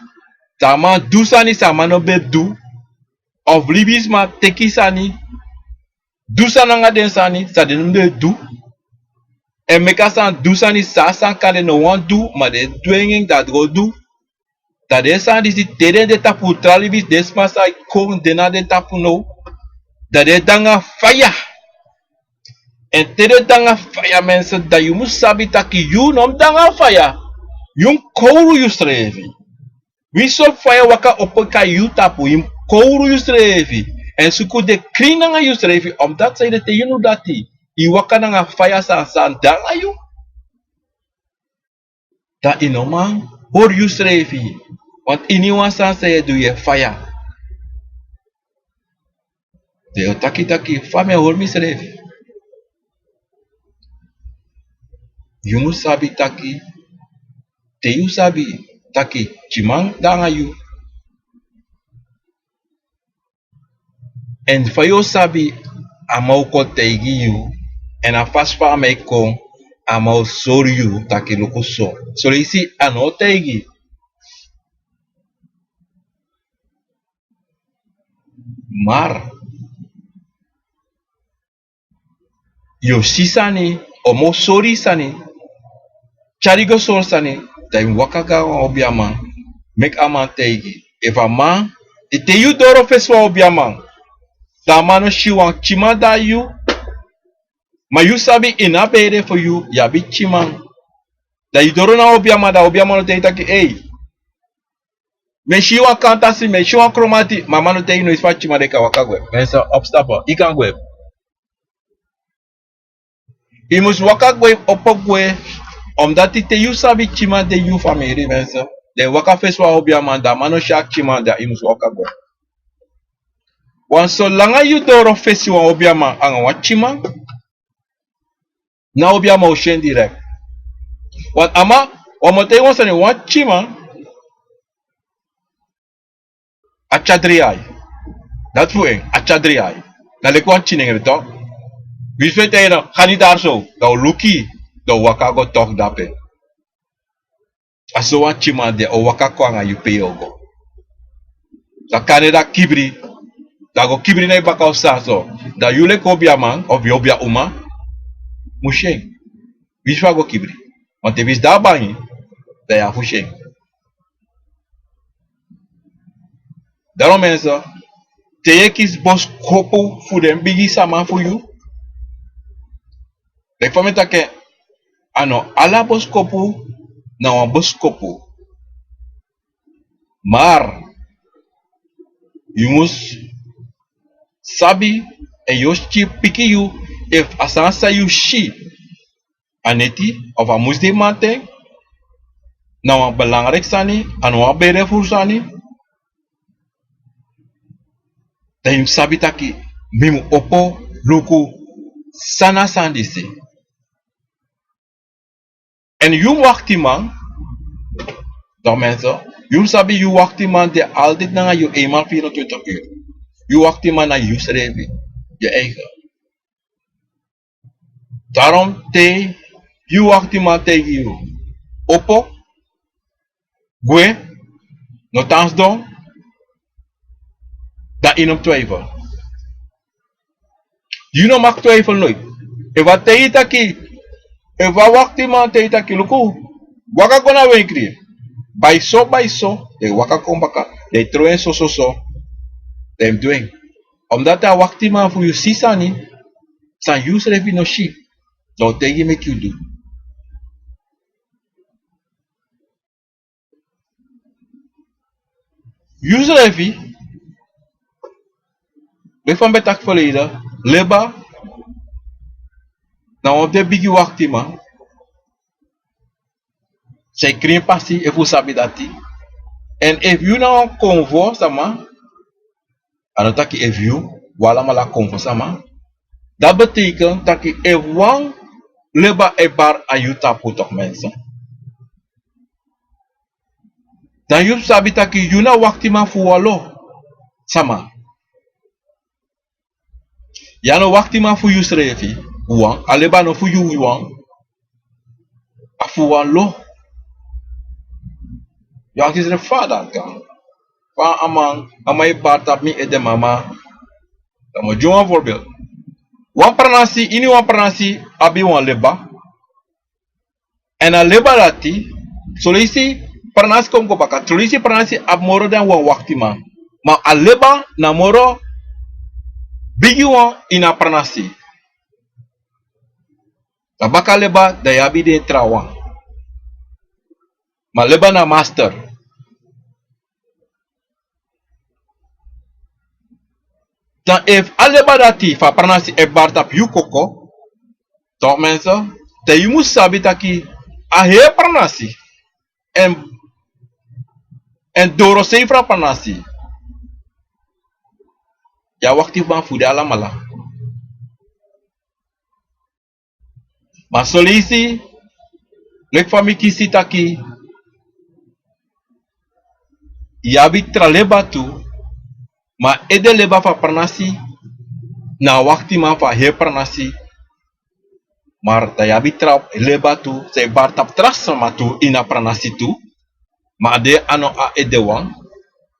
san a man du sani san a man no ben du, of libisma teki sani, du sani nanga den sani san den no ben du, èn meki a sani du sani san a sani kande no wani du, ma den e dwengi en dati go du. Dan den sani disi te den de tapu tra libisma, den sma san e kon de na den tapu now, dan den de nanga faya. Èn te den de nanga faya, mensen, dan yu mus sabi taki yu no mus de nanga faya. Yu mus kowru yusrefi. Winsi sortu faya waka opo kon na yu tapu, yu mus kowru yusrefi. Èn suku de krin nanga yusrefi, omdati san yu de te yu no du dati, yu waka nanga faya san, san de nanga yu. Dan yu no man hori yusrefi. Want ini wan sani san yu e du, yu e faya. Den o taki taki fa mi e hori misrefi. Yu mus sabi taki, te yu sabi taki tyiman de nanga yu, èn fa yu o sabi, a man o kon taigi yu, èn a fasi fa a man e kon, a man o sori yu taki luku so. Soleisi a no o taigi. Maar yu o si sani, a man o sori sani, tyari go sori sani, dan yu mus waka go na wan obiaman, meki a man taigi. Efu a man, te yu doro fesi wan obiaman, dan a man no si wan tyiman de na yu, ma yu sabi ini a bere fu yu, yu abi tyiman. Dan yu doro na obiaman, dan obiaman no taigi taki: "Ei, mi e si wan kantasi, mi e si wan kromati." Ma a man no taigi yu no isi fa a tyiman de kan waka gwe. Mensen, opstappen, yu kan gwe. Yu mus waka gwe, opo gwe. Omdat te yu sabi tyiman de yu famiri, mensen, dan yu waka fesi wan obiaman, dan a man no si a tyiman, dan yu mus waka gwe. Want solanga yu doro fesi wan obiaman anga wan tyiman, na obiaman o si en direct. Want a man, wan man taigi wan sani, wan tyiman, a tyari dri yari. Dati fu en, a tyari dri yari. Na leki wan tyinnengre toch. Winsi wi e taigi en: "Ga niet daar zo." Dan o luku, dan o waka go toch dape. A so wan tyiman de, o waka kon anga yu pe yu o go. Dan kande dan a kibri, dan a go kibri na yu baka of san so. Dan yu leki obiaman of yu obiauman mus si en. Winsi fa a go kibri. Want te winsi de a bangi, dan yu abi fu si en. Daarom mensen, te yu e kisi boskopu fu den bigi sama fu yu, leki fa mi e taki, a no ala boskopu na wan boskopu. Maar yu mus sabi, èn yu o si piki yu, efu a sani san yu si a neti of a musde mamanten na wan belangrijk sani, a no wan bere furu sani. Dan yu mus sabi taki mi mus opo luku san na a sani disi. Èn yu waktiman, dan mensen, yu mus sabi yu waktiman de altijd nanga yu eenmaal vierentwintig uur. Yu waktiman na yusrefi, yu eigen. Daarom te yu waktiman taigi yu: "Opo, gwe, no tan sidon," dan yu no mus twijfel. Yu no mag twijfel nooit. Efu a taigi yu taki, efu a waktiman taigi yu taki: "Luku, waka go na wenkri, bai so, bai so," dan yu waka kon baka, dan yu tron en so, so, so, dan yu mus du en. Omdat a waktiman fu yu si sani san yusrefi no si, dan a o taigi yu meki yu du. Yusrefi, leki fa mi ben taki verleden, leba na wan fu den bigi waktiman san e krin pasi, efu un sabi dati. Èn efu yu na wan konfo sama, a no taki efu yu, wi alamala konfo sama. Dati betekent taki efu wan leba e bari na yu tapu, toch mensen, dan yu mus sabi taki yu na waktiman fu wan lo sama. Yu a no waktiman fu yusrefi wawan, a leba no fu yu wawan, a fu wan lo. Yu akisi yusrefi fa dati kan. Fa a man, a man e bari tapu mi ede, mama. Dan mi o gi wan voorbeeld. Wan pranasi, ini wan pranasi abi wan leba. Èn a leba dati, son leisi pranasi kon go baka, son leisi pranasi abi moro dan wan waktiman. Ma a leba na moro bigi wan ini a pranasi. Dan baka leba, dan yu abi den trawan. Ma leba na master. Dan efu a leba dati fu a pranasi e bari tapu yu koko, toch mensen, dan yu mus sabi taki a heri pranasi èn, èn dorosei fu a pranasi, yu a waktiman fu den alamala. Ma son leisi, leki fa mi kisi taki, yu abi tra leba tu, ma ede leba fu a pranasi na a waktiman fu a heri pranasi. Ma dan yu abi tra leba tu san e bari tapu tra sama tu ini a pranasi tu. Ma a de a no a ede wan.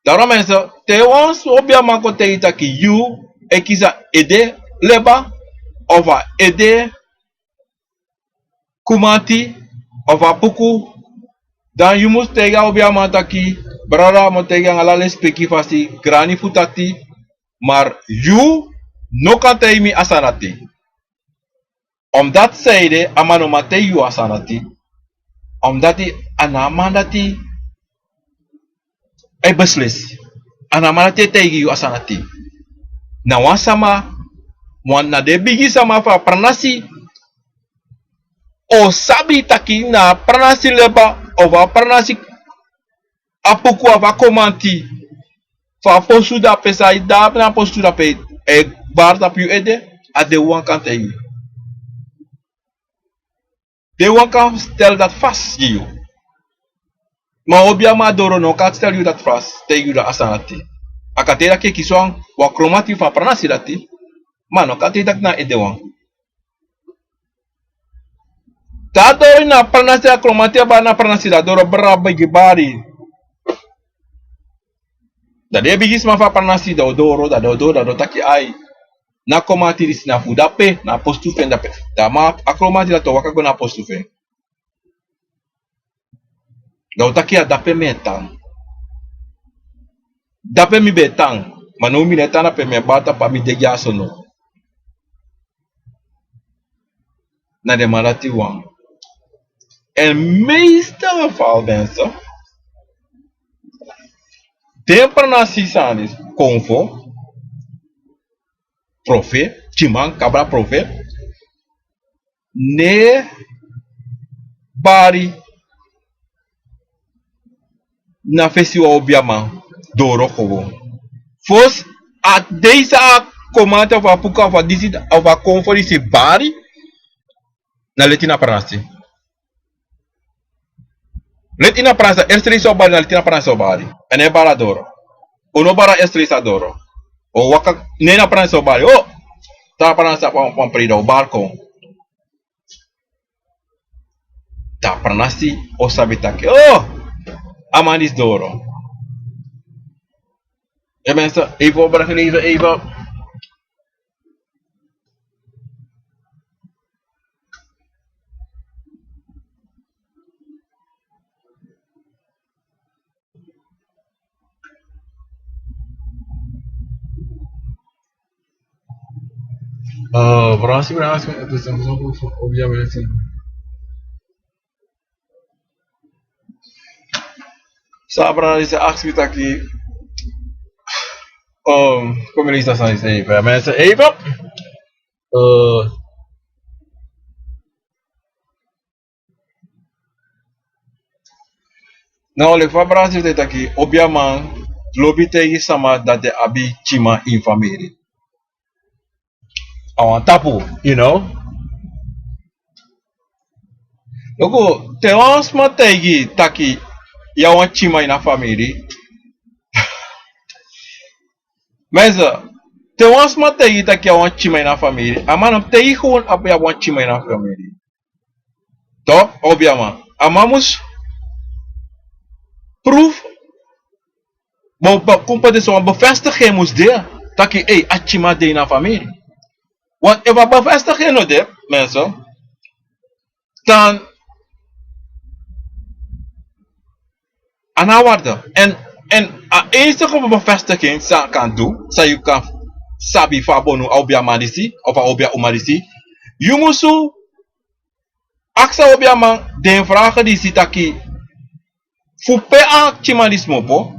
Daarom mensen, te wan sobiaman kon taigi yu taki yu e kisi a ede leba, of a ede kumanti, of a puku, dan yu mus taigi a obiaman taki: "Brada, mi o taigi yu anga ala lespeki fasi, grani fu tati, ma yu no kan taigi mi a sani dati." Omdat sanede a man no man taigi yu a sani dati. Omdati a no a man dati e beslisi. A no a man dati e taigi yu a sani dati. Na wan sama, wan na den bigi sama fu a pranasi, o sabi taki na a pranasi leba, of a pranasi, a puku of a komanti, fu a postu dape, san e dape na a postu dape, e bari tapu yu ede, a de wan kan taigi. Den wan kan stel dati fasi gi yu. Ma obiaman a doro no kan stel yu dati fasi, taigi yu dati a sani dati. A kan taigi taki e kisi wan, wan kromati fu a pranasi dati. Ma a no kan taigi taki na a ede wan. Te a doro ini a pranasi, a kromati e bari na a pranasi, dan a doro bra bigi bari. Dan den bigi sma fu a pranasi, dan o doro, dan o doro, dan o taki ai. Na a kromati disi na fu dape, na a postu fu en dape. Dan a man, a kromati dati o waka go na a postu fu en. Dan o taki a dape mi e tan. Dape mi be e tan. Ma now mi no e tan dape, mi e bari tapu, a mi de dyaso now. Na den man dati wan. En meeste geval, mensen, den pranasi sani, konfo, profe, tyiman, kabra profe, no e bari na fesi wan obiaman doro gewoon. Fosi a dei san a komante of a puka of a disi of a konfo disi bari, na leti na pranasi. Leti na pranasi, eerste leisi o bari, na leti na pranasi o bari. En e bari a doro. O no bari a eerste leisi a doro. O waka, ne na pranasi o bari. O, ta pranasi a wan, wan preda o bari kon. Ta pranasi o sabi taki. O, a man disi doro. E mensen, even opbrengen, even, even. Uh, Fransi, Fransi, obviamente. Sabra is aksi taki. Um, kom je lezen, even, mensen, even. Uh, Now, leki fa Brada Sif taki, obiaman lobi taigi sama dati den abi tyiman ini famiri. A wan tapu, you know. Luku, te wan sma taigi taki yu a wan tyiman ini a famiri. Mensen, te wan sma taigi taki yu a wan tyiman ini a famiri, a man no taigi gewoon abi yu a wan tyiman ini a famiri. Toch, obiaman. A man mus proof. Bo, bo, kumpa de so wan bevestiging mus de. Taki, ei, a tyiman de ini a famiri. Want efu a bevestiging no de, mensen, dan a no abi waarde. En, en a enige bevestiging san a kan du, san yu kan sabi fa a bonu a obiaman disi, of a obia uma disi, yu musu aksi a obiaman den vragen disi taki, fu pe a tyiman disi kmopo.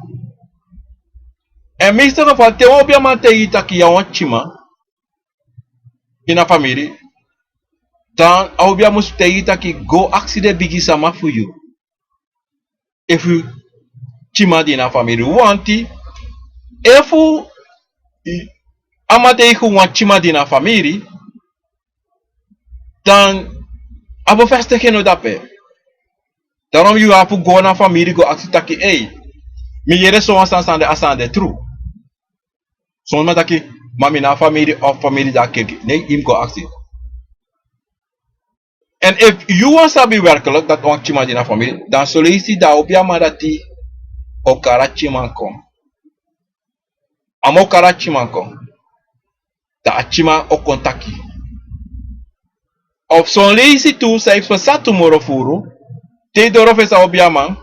En meeste geval, te wan obiaman taigi yu taki yu a wan tyiman ini a famiri, dan a obia mus taigi yu taki go aksi den bigi sama fu yu. Efu tyiman de ini a famiri. Want efu a man taigi yu wan tyiman de ini a famiri, dan a bevestiging no de dape. Daarom yu abi fu go na famiri go aksi taki, ei, mi yere so wan sani, san de, a sani de tru. Son man taki, ma mi na famiri of famiri de a kerki. Nee, yu mus go aksi. En efu yu wani sabi werkelijk dati wan tyiman de ini a famiri, dan son leisi dan a obiaman dati o kari a tyiman kon. A man o kari a tyiman kon. Dan a tyiman o kon taki. Of son leisi tu san e psa tu moro furu, te yu doro fesi a obiaman,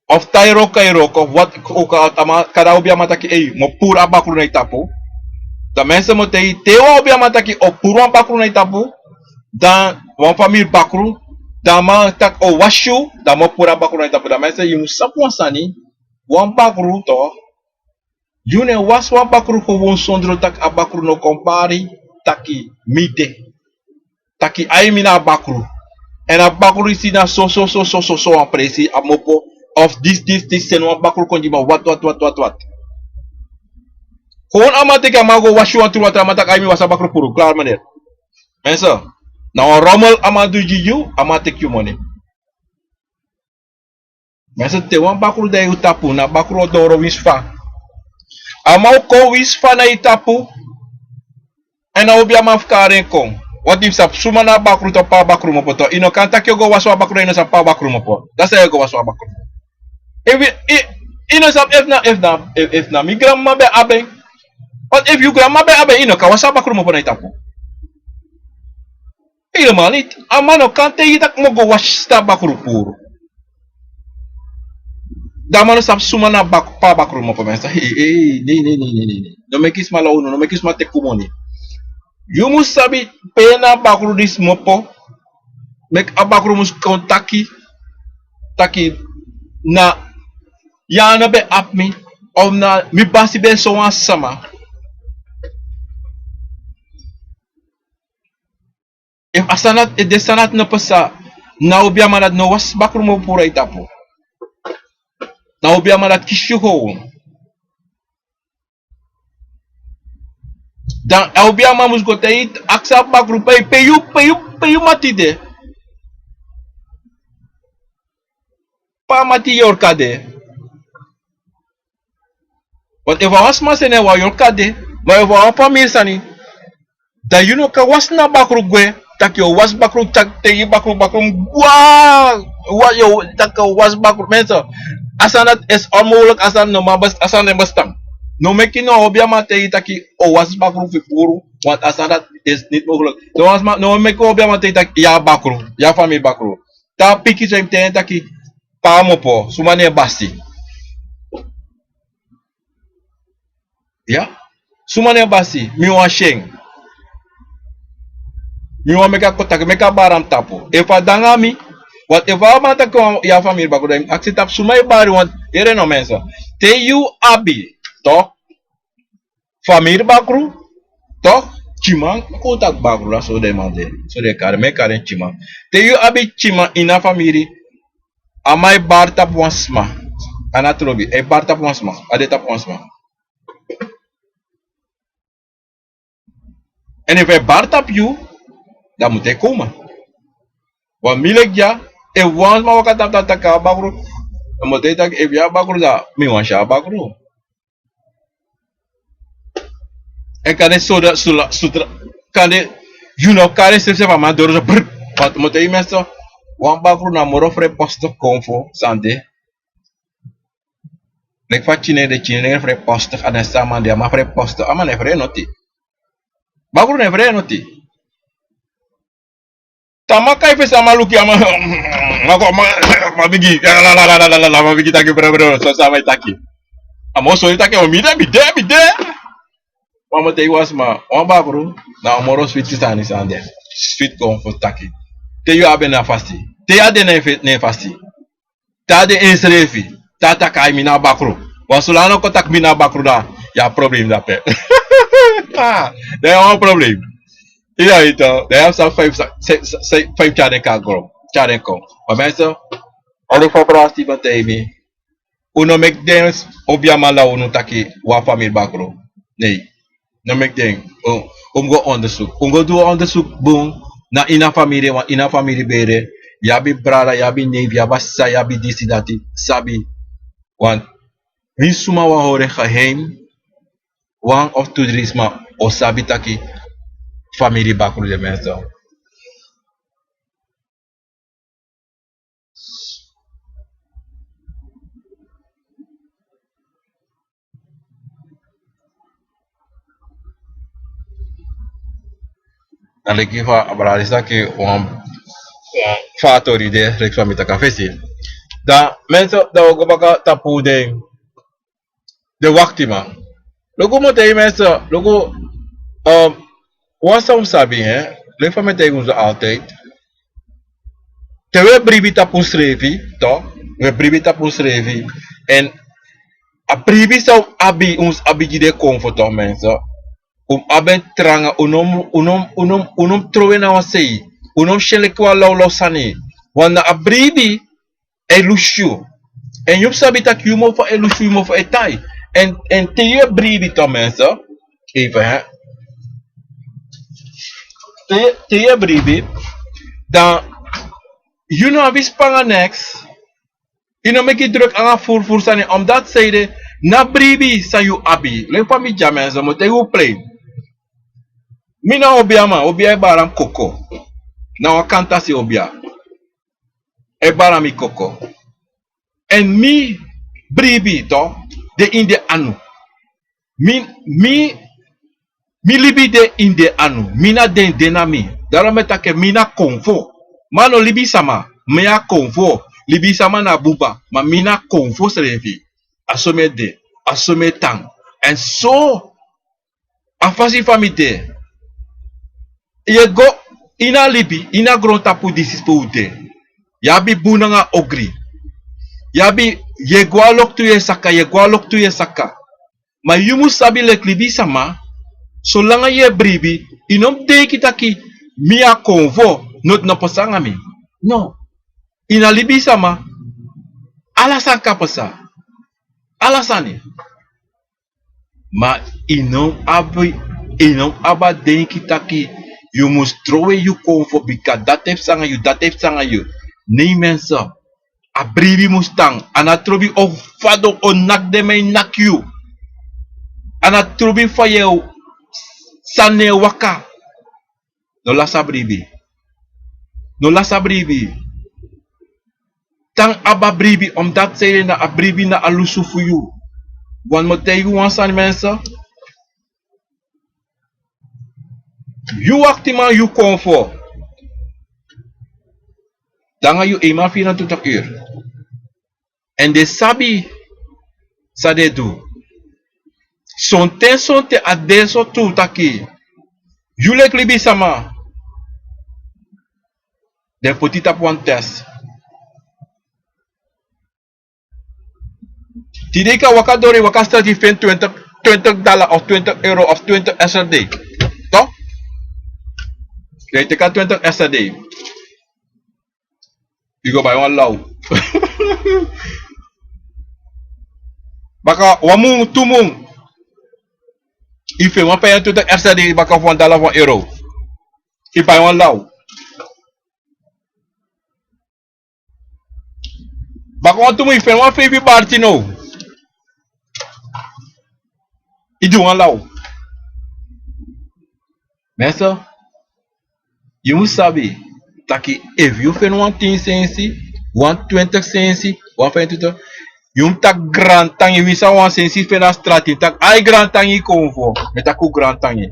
of tai wroko e wroko, of wat, o kan, a man, kada obiaman taki, ei, mi o puru a bakru na yu tapu. Dan mensen mu taigi, te wan obiaman taki o puru wan bakru na yu tapu, dan wan famiri bakru, Dan a man taki o wasi yu, dan a man puru a bakru na yu tapu. Dan a man e seri yu mus sabi wan sani, wan bakru to, yu no e wasi wan bakru gewon sondro taki a bakru no kon bari taki mi de. Taki ai mi na a bakru. Èn a bakru disi na so so so so so so wan presi a mopo. Of disi disi disi seni wan bakru kon gi mi, wat wat wat wat wat. Gewoon a man teki a man go wasi wan turu watra, a man taki ai mi wasi a bakru puru, klaar meneer. Mensen, na wan romel a man du gi yu, a man teki yu moni. Mensen, te wan bakru de na yu tapu, na bakru o doro winsi fa. A man o kon winsi fa na yu tapu. Èn a obiaman fu kari en kon. Wat yu sabi suma na a bakru to, pe a bakru mopo to. Yu no kan taki yu o go wasi wan bakru, yu no sabi pe a bakru mopo. Dati san yu o go wasi wan bakru. Efu yu, yu, yu no sabi efu na, efu na, efu, efu na mi granmama ben abi en. Want efu yu granmama ben abi en, yu no kan wasi a bakru mopo na yu tapu. Helemaal niet. A man no kan taigi yu taki mi o go wasi a bakru puru. Dan a man no sabi suma na bak-, pe a bakru mopo, mensen. Hei, hei, nee, nee, nee, nee, nee, nee. No meki sma law unu, no meki sma teki un moni. Yu mus sabi pe na a bakru disi mopo. Meki a bakru mus kon taki, taki na yu no ben abi mi, of na mi basi ben so wan sama. Efu a sani dati, efu den sani dati no pasa, na a obiaman dati no wasi bakru mopo puru na yu tapu. Na a obiaman dati kisi yu gewoon. Dan a obiaman mus go taigi yu, aksi a bakru pe, pe yu, pe yu, pe yu mati de. Pe a mati yorka de. Want efu a wan sma seni en, wan yorka de. Ma efu a wan famiri sani, dan yu no kan wasi na bakru gwe, taki yu o wasi bakru, taki te yu bakru, bakru, wa, wa, yu o, taki yu o wasi bakru. Mensen, a sani dati is onmogelijk, a sani no man bes-, a sani no e bestaan. No meki no obiaman taigi yu taki o wasi bakru fu yu puru, want a sani dati is niet mogelijk. No wan sma, no meki obiaman taigi yu taki yu abi bakru, yu abi famiri bakru. Te a pikin so yu mus taigi en taki pe a mopo, suma na en basi. Ya? Suma na en basi, mi wani si en. Mi wani meki a kon taki, meki a bari na mi tapu. Efu a de nanga mi, want efu a man taki yu abi famiri bakru, dan yu mus aksi tapu suma e bari, want yere no, mensen. Te yu abi, toch? Famiri bakru, toch? Tyiman, kon taki bakru, dati so den man de, so den e kari, mi e kari en tyiman. Te yu abi tyiman ini a famiri, a man e bari tapu wan sma. A no trobi, a e bari tapu wan sma, a de tapu wan sma. Èn efu a e bari tapu yu, dan a mu e kon. Wan mi leki dya, efu wan sma waka tapu, tapu taki a abi bakru, dan mi o taigi taki efu yu abi bakru, dan mi wani si a bakru. Èn kande so dati, so la, so tra-, kande yu no kari srefi, srefi a man doro so, brr. Want mi o taigi yu, mensen, wan bakru na moro vrijpostig kon fu san de. Leki fa tyiman de, tyiman vrijpostig, a no e san a man de, a man vrijpostig, a man no e vrij noti. Bakru no e vrij noti. Te a man kai fesi, a man luku yu, a man, man kon, man, man bigin, la, la, man bigin taki, bro, bro, so san a man e taki. A man o sori taki, o mi de, mi de, mi de. Ma mi o taigi wan sma, wan bakru na wan moro switi sani san de. Switi kon fu taki. Te yu abi en na fasi. Te yu á de na en fe-, na en fasi. Te a de ensrefi, te a taki ai mi na bakru. Wan solanga a no kon taki mi na bakru, dan yu abi problem dape. Dan yu abi wan problem. Yu abi, dan yu abi san feifi, san, san, san feifi tyari en kon na gron, tyari en kon. Ma mensen, a leki fa brada Steven taigi mi, un no meki den obiaman law unu taki wan famiri bakru. Nee. No meki den, un, un go onderzoek. Un go du onderzoek bun na ini a famiri, wan ini a famiri bere. Yu abi brada, yu abi neef, yu abi sisa, yu abi disi dati, sabi. Want winsi suma wani hori en geheim, wan of tu dri sma o sabi taki famiri bakru de, mensen. A leki fa a brada disi taki wan, wan fa a tori de, leki fa mi taki a fesi. Dan mensen, dan wi o go baka tapu den, den waktiman. Luku, mi o taigi mensen, luku, um, wan san un sabi, hè, leki fa mi e taigi un so altijd. te wi e bribi tapu unsrefi, to, wi e bribi tapu unsrefi. Èn a bribi san un abi, un mus abi gi den konfo, to, mensen. Un mus abi en tranga, un no mus, un no mus, un no mus, un no mus trowe na wan sei, un no mus si en leki wan lawlaw sani. Want na a bribi e lusu yu. Èn yu mus sabi taki yu mofo e lusu, yu mofo e tai. Èn, èn te yu e bribi, to, mensen. Even, hè. Te, te yu e bribi, dan yu no abi span nanga neks. Yu no meki druk nanga furu furu sani, omdat sei de na bribi san yu abi. Leki fa mi dya, mensen, mi o taigi un plein. Mi na obia man, obia e bari mi koko. Na wan kantasi obia e bari mi koko. Èn mi bribi, to, de ini den anu. Mi, mi, mi libi de ini den anu. Mi na den, den na mi. Daarom mi e taki mi na konfo. Mi a no libisama. Mi a konfo. Libisama na buba. Ma mi na konfo srefi. A so mi e de. A so mi e tan. Èn so a fasi fa mi de. Yu e go ini a libi, ini a grontapu disi pe un de. Yu abi bun nanga ogri. Yu abi, yu e go a loktu, yu e saka, yu e go a loktu, yu e saka. Ma yu mus sabi leki libisama, solanga yu e bribi, yu no mus denki taki mi a konfo, noti no pasa nanga mi. No. Ini a libisama, ala sani kan pasa. Ala sani. Ma yu no mus abi, yu no mus abi a denki taki yu mus trowe yu konfo, bika dati e psa nanga yu, dati e psa nanga yu. Nei, mensen. A bribi mus tan. A no trobi o fadon o naki den man e naki yu. A no trobi fa yu e, san e waka. No lasi a bribi. No lasi a bribi. Tan abi a bribi, omdat sei de na a bribi na a lusu fu yu. Wan mi o taigi wan sani, mensen. Yu waktiman, yu konfo. Nanga yu eiman vierentwintig uur. Èn den sabi san den e du. Sonten, sonten a de so tu taki yu leki libisama, den poti tapu wan test. Tide yu kan waka doro, yu waka strati, yu feni twintig, twintig dala of twintig euro of twintig S R D. Toch? Yu teki a twintig S R D. Yu go bai wan law. Baka wan mun, tu mun, yu feni wan vijfentwintig S R D baka fu wan dala fu wan euro. Yu bai wan law. Baka wantu mun yu feni wan feifi barti now. Yu du wan law. Mensen, yu mus sabi taki efu yu feni wan tin sensi, wan twintig sensi, wan vijfentwintig, yu mus taki grantangi. Winsi a wan sensi feni a strati, taki ai grantangi, konfo. Mi e taki un grantangi.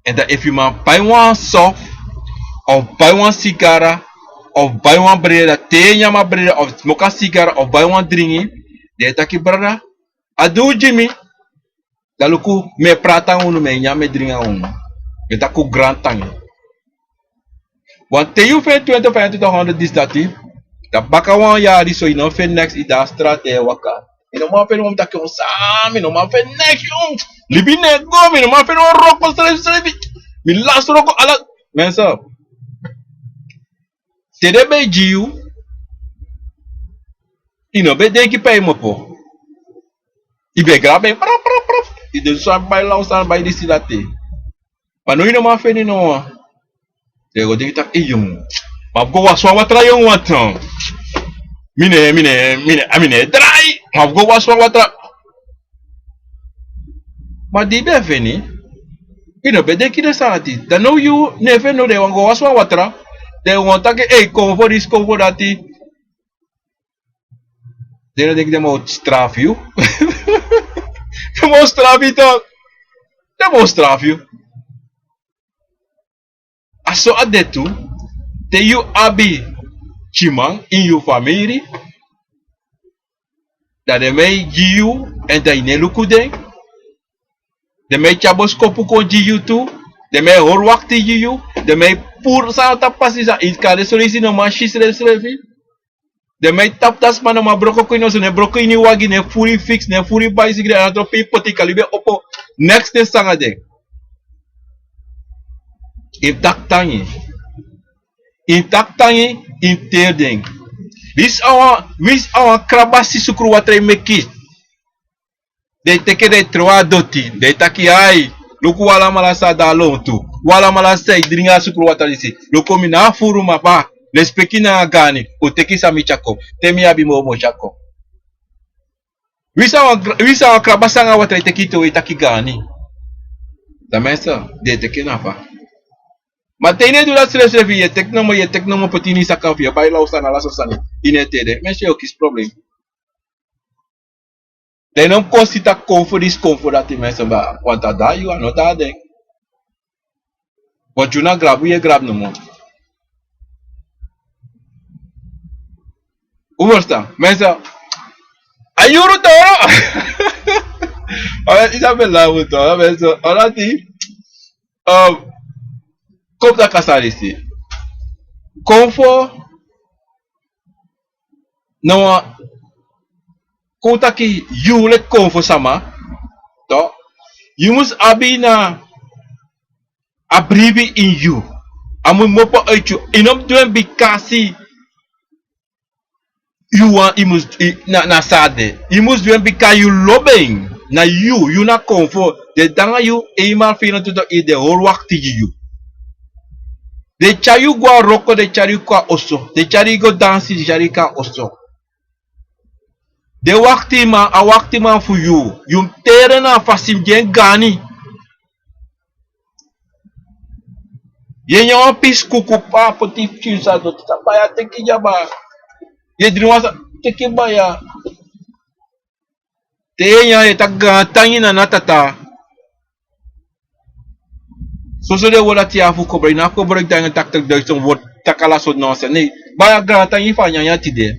Èn dan efu yu man pai wan soft, of pai wan sigara, of pai wan breda, te yu e nyan a breda, of smoki a sigara, of pai wan dringi, dan yu e taki brada, a du un gi mi. Dan luku, mi e prati nanga unu, mi e nyan, mi e dringi nanga unu. Mi e taki un grantangi. Want te yu feni twintig, vijfentwintig honderd disi dati, dan baka wan yari so yu no feni neks, yu de a strati e waka. Mi no man feni wan, mi taki wan sani, mi no man feni neks, yu. Libi no e go, mi no man feni wan wroko srefi srefi. Mi lasi wroko ala. Mensen, te den ben e gi yu, yu no ben e denki pe yu mus opo. Yu ben e grabu en, prap, prap, prap. Yu de so, yu bai law, yu bai disi, dati. Ma now yu no man feni no wan. Dan yu go denki taki, ei, yongu, mi abi go wasi wan watra, yongu, watra. Mi no e, mi no e, mi no e, a mi no e drai. Mi abi go wasi wan watra. Ma di yu ben feni, yu no ben denki den sani dati. Dan now yu no e feni no, dan yu wani go wasi wan watra. Dan yu wani taki, ei, konfo disi, konfo dati. Den no denki den man o strafu yu? Den man o strafu yu toch. Den man o strafu yu. A so a de tu, te yu abi pikinman ini yu famiri, dan den man e gi yu, èn dan yu no e luku den. Den man e tyari boskopu kon gi yu tu. Den man e hori wakti gi yu. Den man e puru san na tapu pasi san yu kan de soleisi no man si srefsrefi. Den man e tapu dan sma no man broko kon ini oso, no e broko ini wagi, no e furu yu fiksi, no e furu yu baisigri, a no tron pe yu poti yu kalibi e opo. Neks den sanga den. Yu taki tangi. Yu taki tangi, yu teri den. Winsi a wan, winsi a wan krabasi sukru watra yu meki. Den e teke den e tron a doti, den e taki ai. Luku un alamala san de a lontu. Un alamala san e dringi a sukru watra disi. Luku mi na a furu maba. Lespeki nanga gaani. Un teki san mi tyari kon. Te mi abi moo mi o tyari kon. Winsi a wan gra-, winsi a wan krabasi nanga watra e teki yu towe e taki gaani. Dan mensen, den e teki en na fa. Ma te yu no e du dati srefsrefi, yu e teki nomo, yu e teki nomo poti ini saka fu yu e bai law sani, ala so sani. Yu no e teri den. Mensen, yu o kisi problem. Den no mu kon si taki konfo disi konfo dati, mensen, ma want a de na yu, a no de na den. Want yu na grabu yu e grabu nomo. Un ferstan? Mensen, a yuru toro. Ala disi a ben law toro, mensen. Ala disi, um, kon taki a sani disi. Konfo na wan, kon taki yu leki konfo sama, toch? Yu mus abi na a bribi ini yu. A mus kmopo uiti yu. Yu no mus du en bikasi yu wan, yu mus, yu, na, na san a de. Yu mus du en bika yu lobi en. Na yu, yu na konfo. Den de nanga yu, eenmaal vierentwintig uur, den e hori wakti gi yu. Den e tyari yu go na wroko, den e tyari yu kon na oso. Den e tyari yu go dansi, den e tyari yu kon na oso. Den waktiman, a waktiman fu yu. Yu mus teri en na a fasi, yu mus gi en gaani. Yu e nyan wan pisi kuku, pa, poti pikinso a doti, san baya, teki dya, baya. Yu e dringi wan sani, teki, baya. Te yu e nyan, yu e taki gaantangi na a tata. Soso den word dati yu abi fu kobroiki, yu no abi kobroiki dan yu taki taki duizend word, taki ala sortu nonsens. Nee, baya, gaantangi fu a nyanyan tide.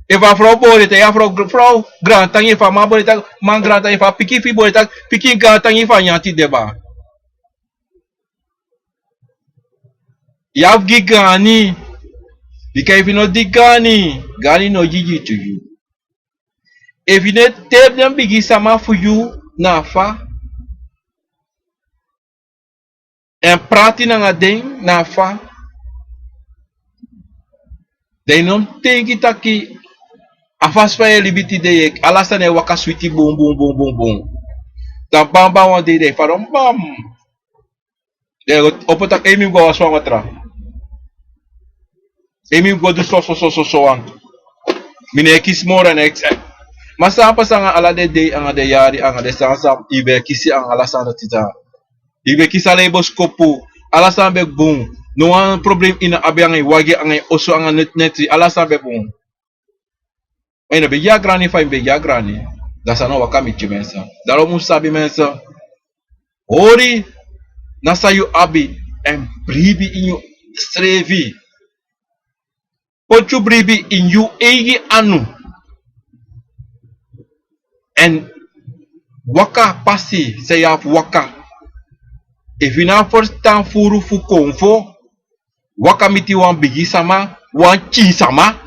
Efu a frow bori, te yu a frow, frow gaantangi, efu a man bori, taki man gaantangi, efu a pikin fu yu bori, taki pikin gaantangi fu a nyanyan tide, baya. Yu abi gi gaani. Bika efu yu no gi gaani, gaani no gi gi tu yu. Efu yu no e teri den bigi sama fu yu na a fa, èn prati nanga den na a fa, dan yu no mus denki taki a fasi fa yu e libi tide, yu e, ala sani e waka switi bun bun bun bun bun. Dan bamba wan dei dan yu fadon bam. Den e opo taki, ei, mi mus go wasi wan watra. Ei, mi mus go du so so so so so wan. Mi no e kisi moro, èn e, ma san a pasa anga ala den dei, anga den yari, anga den sani san yu ben e kisi, anga ala sani dati san yu ben e kisi, ala yu boskopu, ala sani ben bun. No wan problem yu no abi anga yu wagi, anga yu oso, anga neti neti, ala sani ben bun. Ma yu no ben gi a grani fa yu ben gi a grani. Dan san no waka miti yu, mensen. Daarom un sabi, mensen. Hori na san yu abi, èn bribi ini yusrefi. Poti yu bribi ini yu eigi anu. Èn waka pasi san yu abi fu waka. Efu yu no abi ferstan furu fu konfo, waka miti wan bigi sama, wan pikin sama.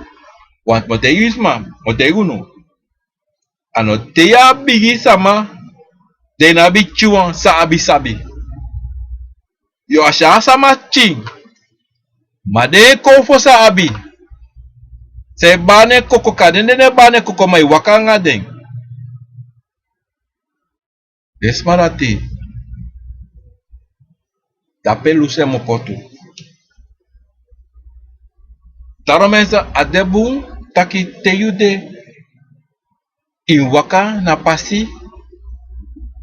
Want mi o taigi yu sma, mi o taigi unu. A no te yu abi bigi sama, dan yu no abi pikinwan san abi sabi. Yu o si a sama pikin. Ma den e konfo san a abi. San e bari na en koko, kande den no e bari na en koko, ma yu waka anga den. Den sma dati, dape lusu en moko tu. Daarom mensen, a de bun taki te yu de, yu waka na pasi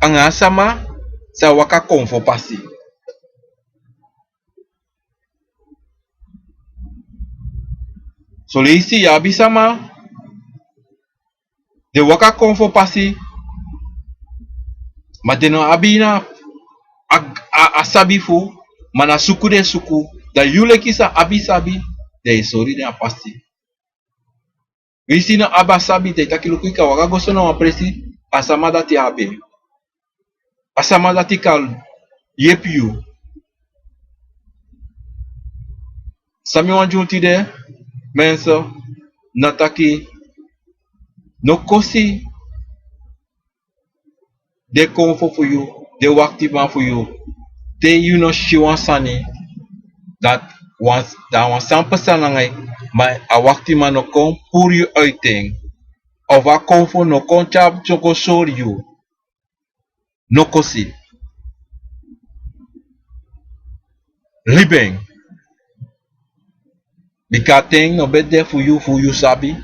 anga a sama san waka konfo pasi. Soleisi yu abi sama, den waka konfo pasi, ma den no abi na a, a, a sabi fu, ma na suku den suku, dan yu leki san abi sabi, dan yu e sori den a pasi. Winsi yu no abi a sabi, dan yu taki luku, yu kan waka go so na wan presi, a sama dati abi en. A sama dati kan yepi yu. San mi wani gi unu tide, mensen, na taki no kosi den konfo fu yu, den waktiman fu yu, te yu no si wan sani, dati wan, dan wan sani pasa nanga yu, ma a waktiman no kon puru yu uiti en, of a konfo no kon tyari so kon sori yu. No kosi. Libi en. Bika a ten no ben de fu yu, fu yu sabi.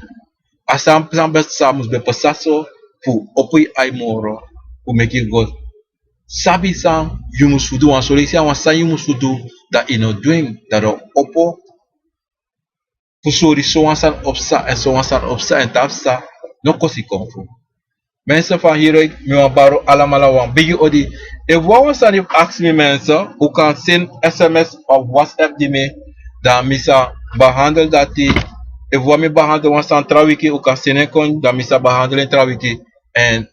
A sani san ben sa mus ben pasa so, fu opo yu ai moro, fu meki yu go sabi san yu mus fu du, wan solusi, a wan san yu mus fu du, dan yu no du en, dan yu opo fu sori sowan sani o psa, èn sowan sani o psa, èn te a psa, no kosi konfo. Mensen, van hieruit mi wani bari un alamala wan bigi odi. Efu wan wan sani fu aksi mi, mensen, un kan seni sms of whatsapp gi mi, dan mi sa behandel dati. Efu wan mi behandel wan sani tra wiki, un kan seni en kon, dan mi sa behandel en tra wiki. Èn,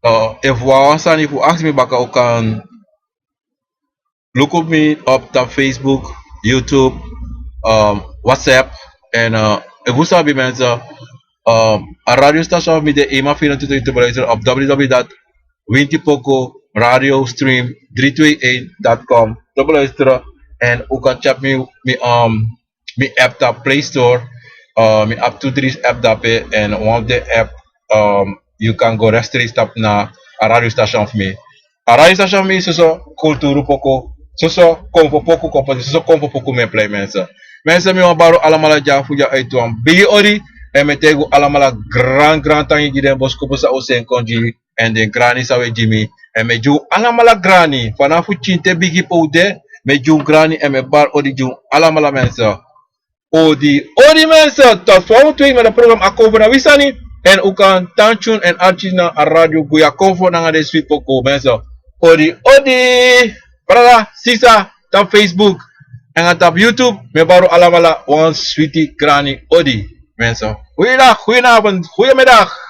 eh, efu wan wan sani fu aksi mi baka, un kan luku mi op tapu Facebook, YouTube, um, WhatsApp. En, uh, efu un sabi, mensen, um, a radiostation fu mi de eenmaal vierentwintig uur te beluisteren op w w w dot winti poku radio stream drie twee een dot com te beluisteren. En un kan check mi, mi, um, mi app tapu Play Store. Uh, mi abi tu dri app dape, en one of the app, um, yu kan go rechtstreeks tapu na a radiostation fu mi. A radiostation fu mi, soso kulturu poku, soso konfo poku, kon poti soso konfo poku mi e plei, mensen. Mensen, mi wani bari un alamala dya fu dya uiti wan bigi odi. Èn mi e taigi un alamala gran gran tangi gi den boskopu san un seni kon gi, èn den grani san un e gi mi. Èn mi e gi un alamala grani, fanafu pikin te bigi pe un de, mi e gi un grani, èn mi e bari odi gi un alamala, mensen. Odi, odi, mensen, tot volgende week met het programma Akomfo na wi sani. En un kan tan tune en arki na a radio, Guya Konfo nanga den switi poku, mensen. Odi, odi, brada, sisa, tapu Facebook, en tapu YouTube, mi e bari un alamala wan switi grani odi, mensen. Goeiedag, goedenavond, goedemiddag.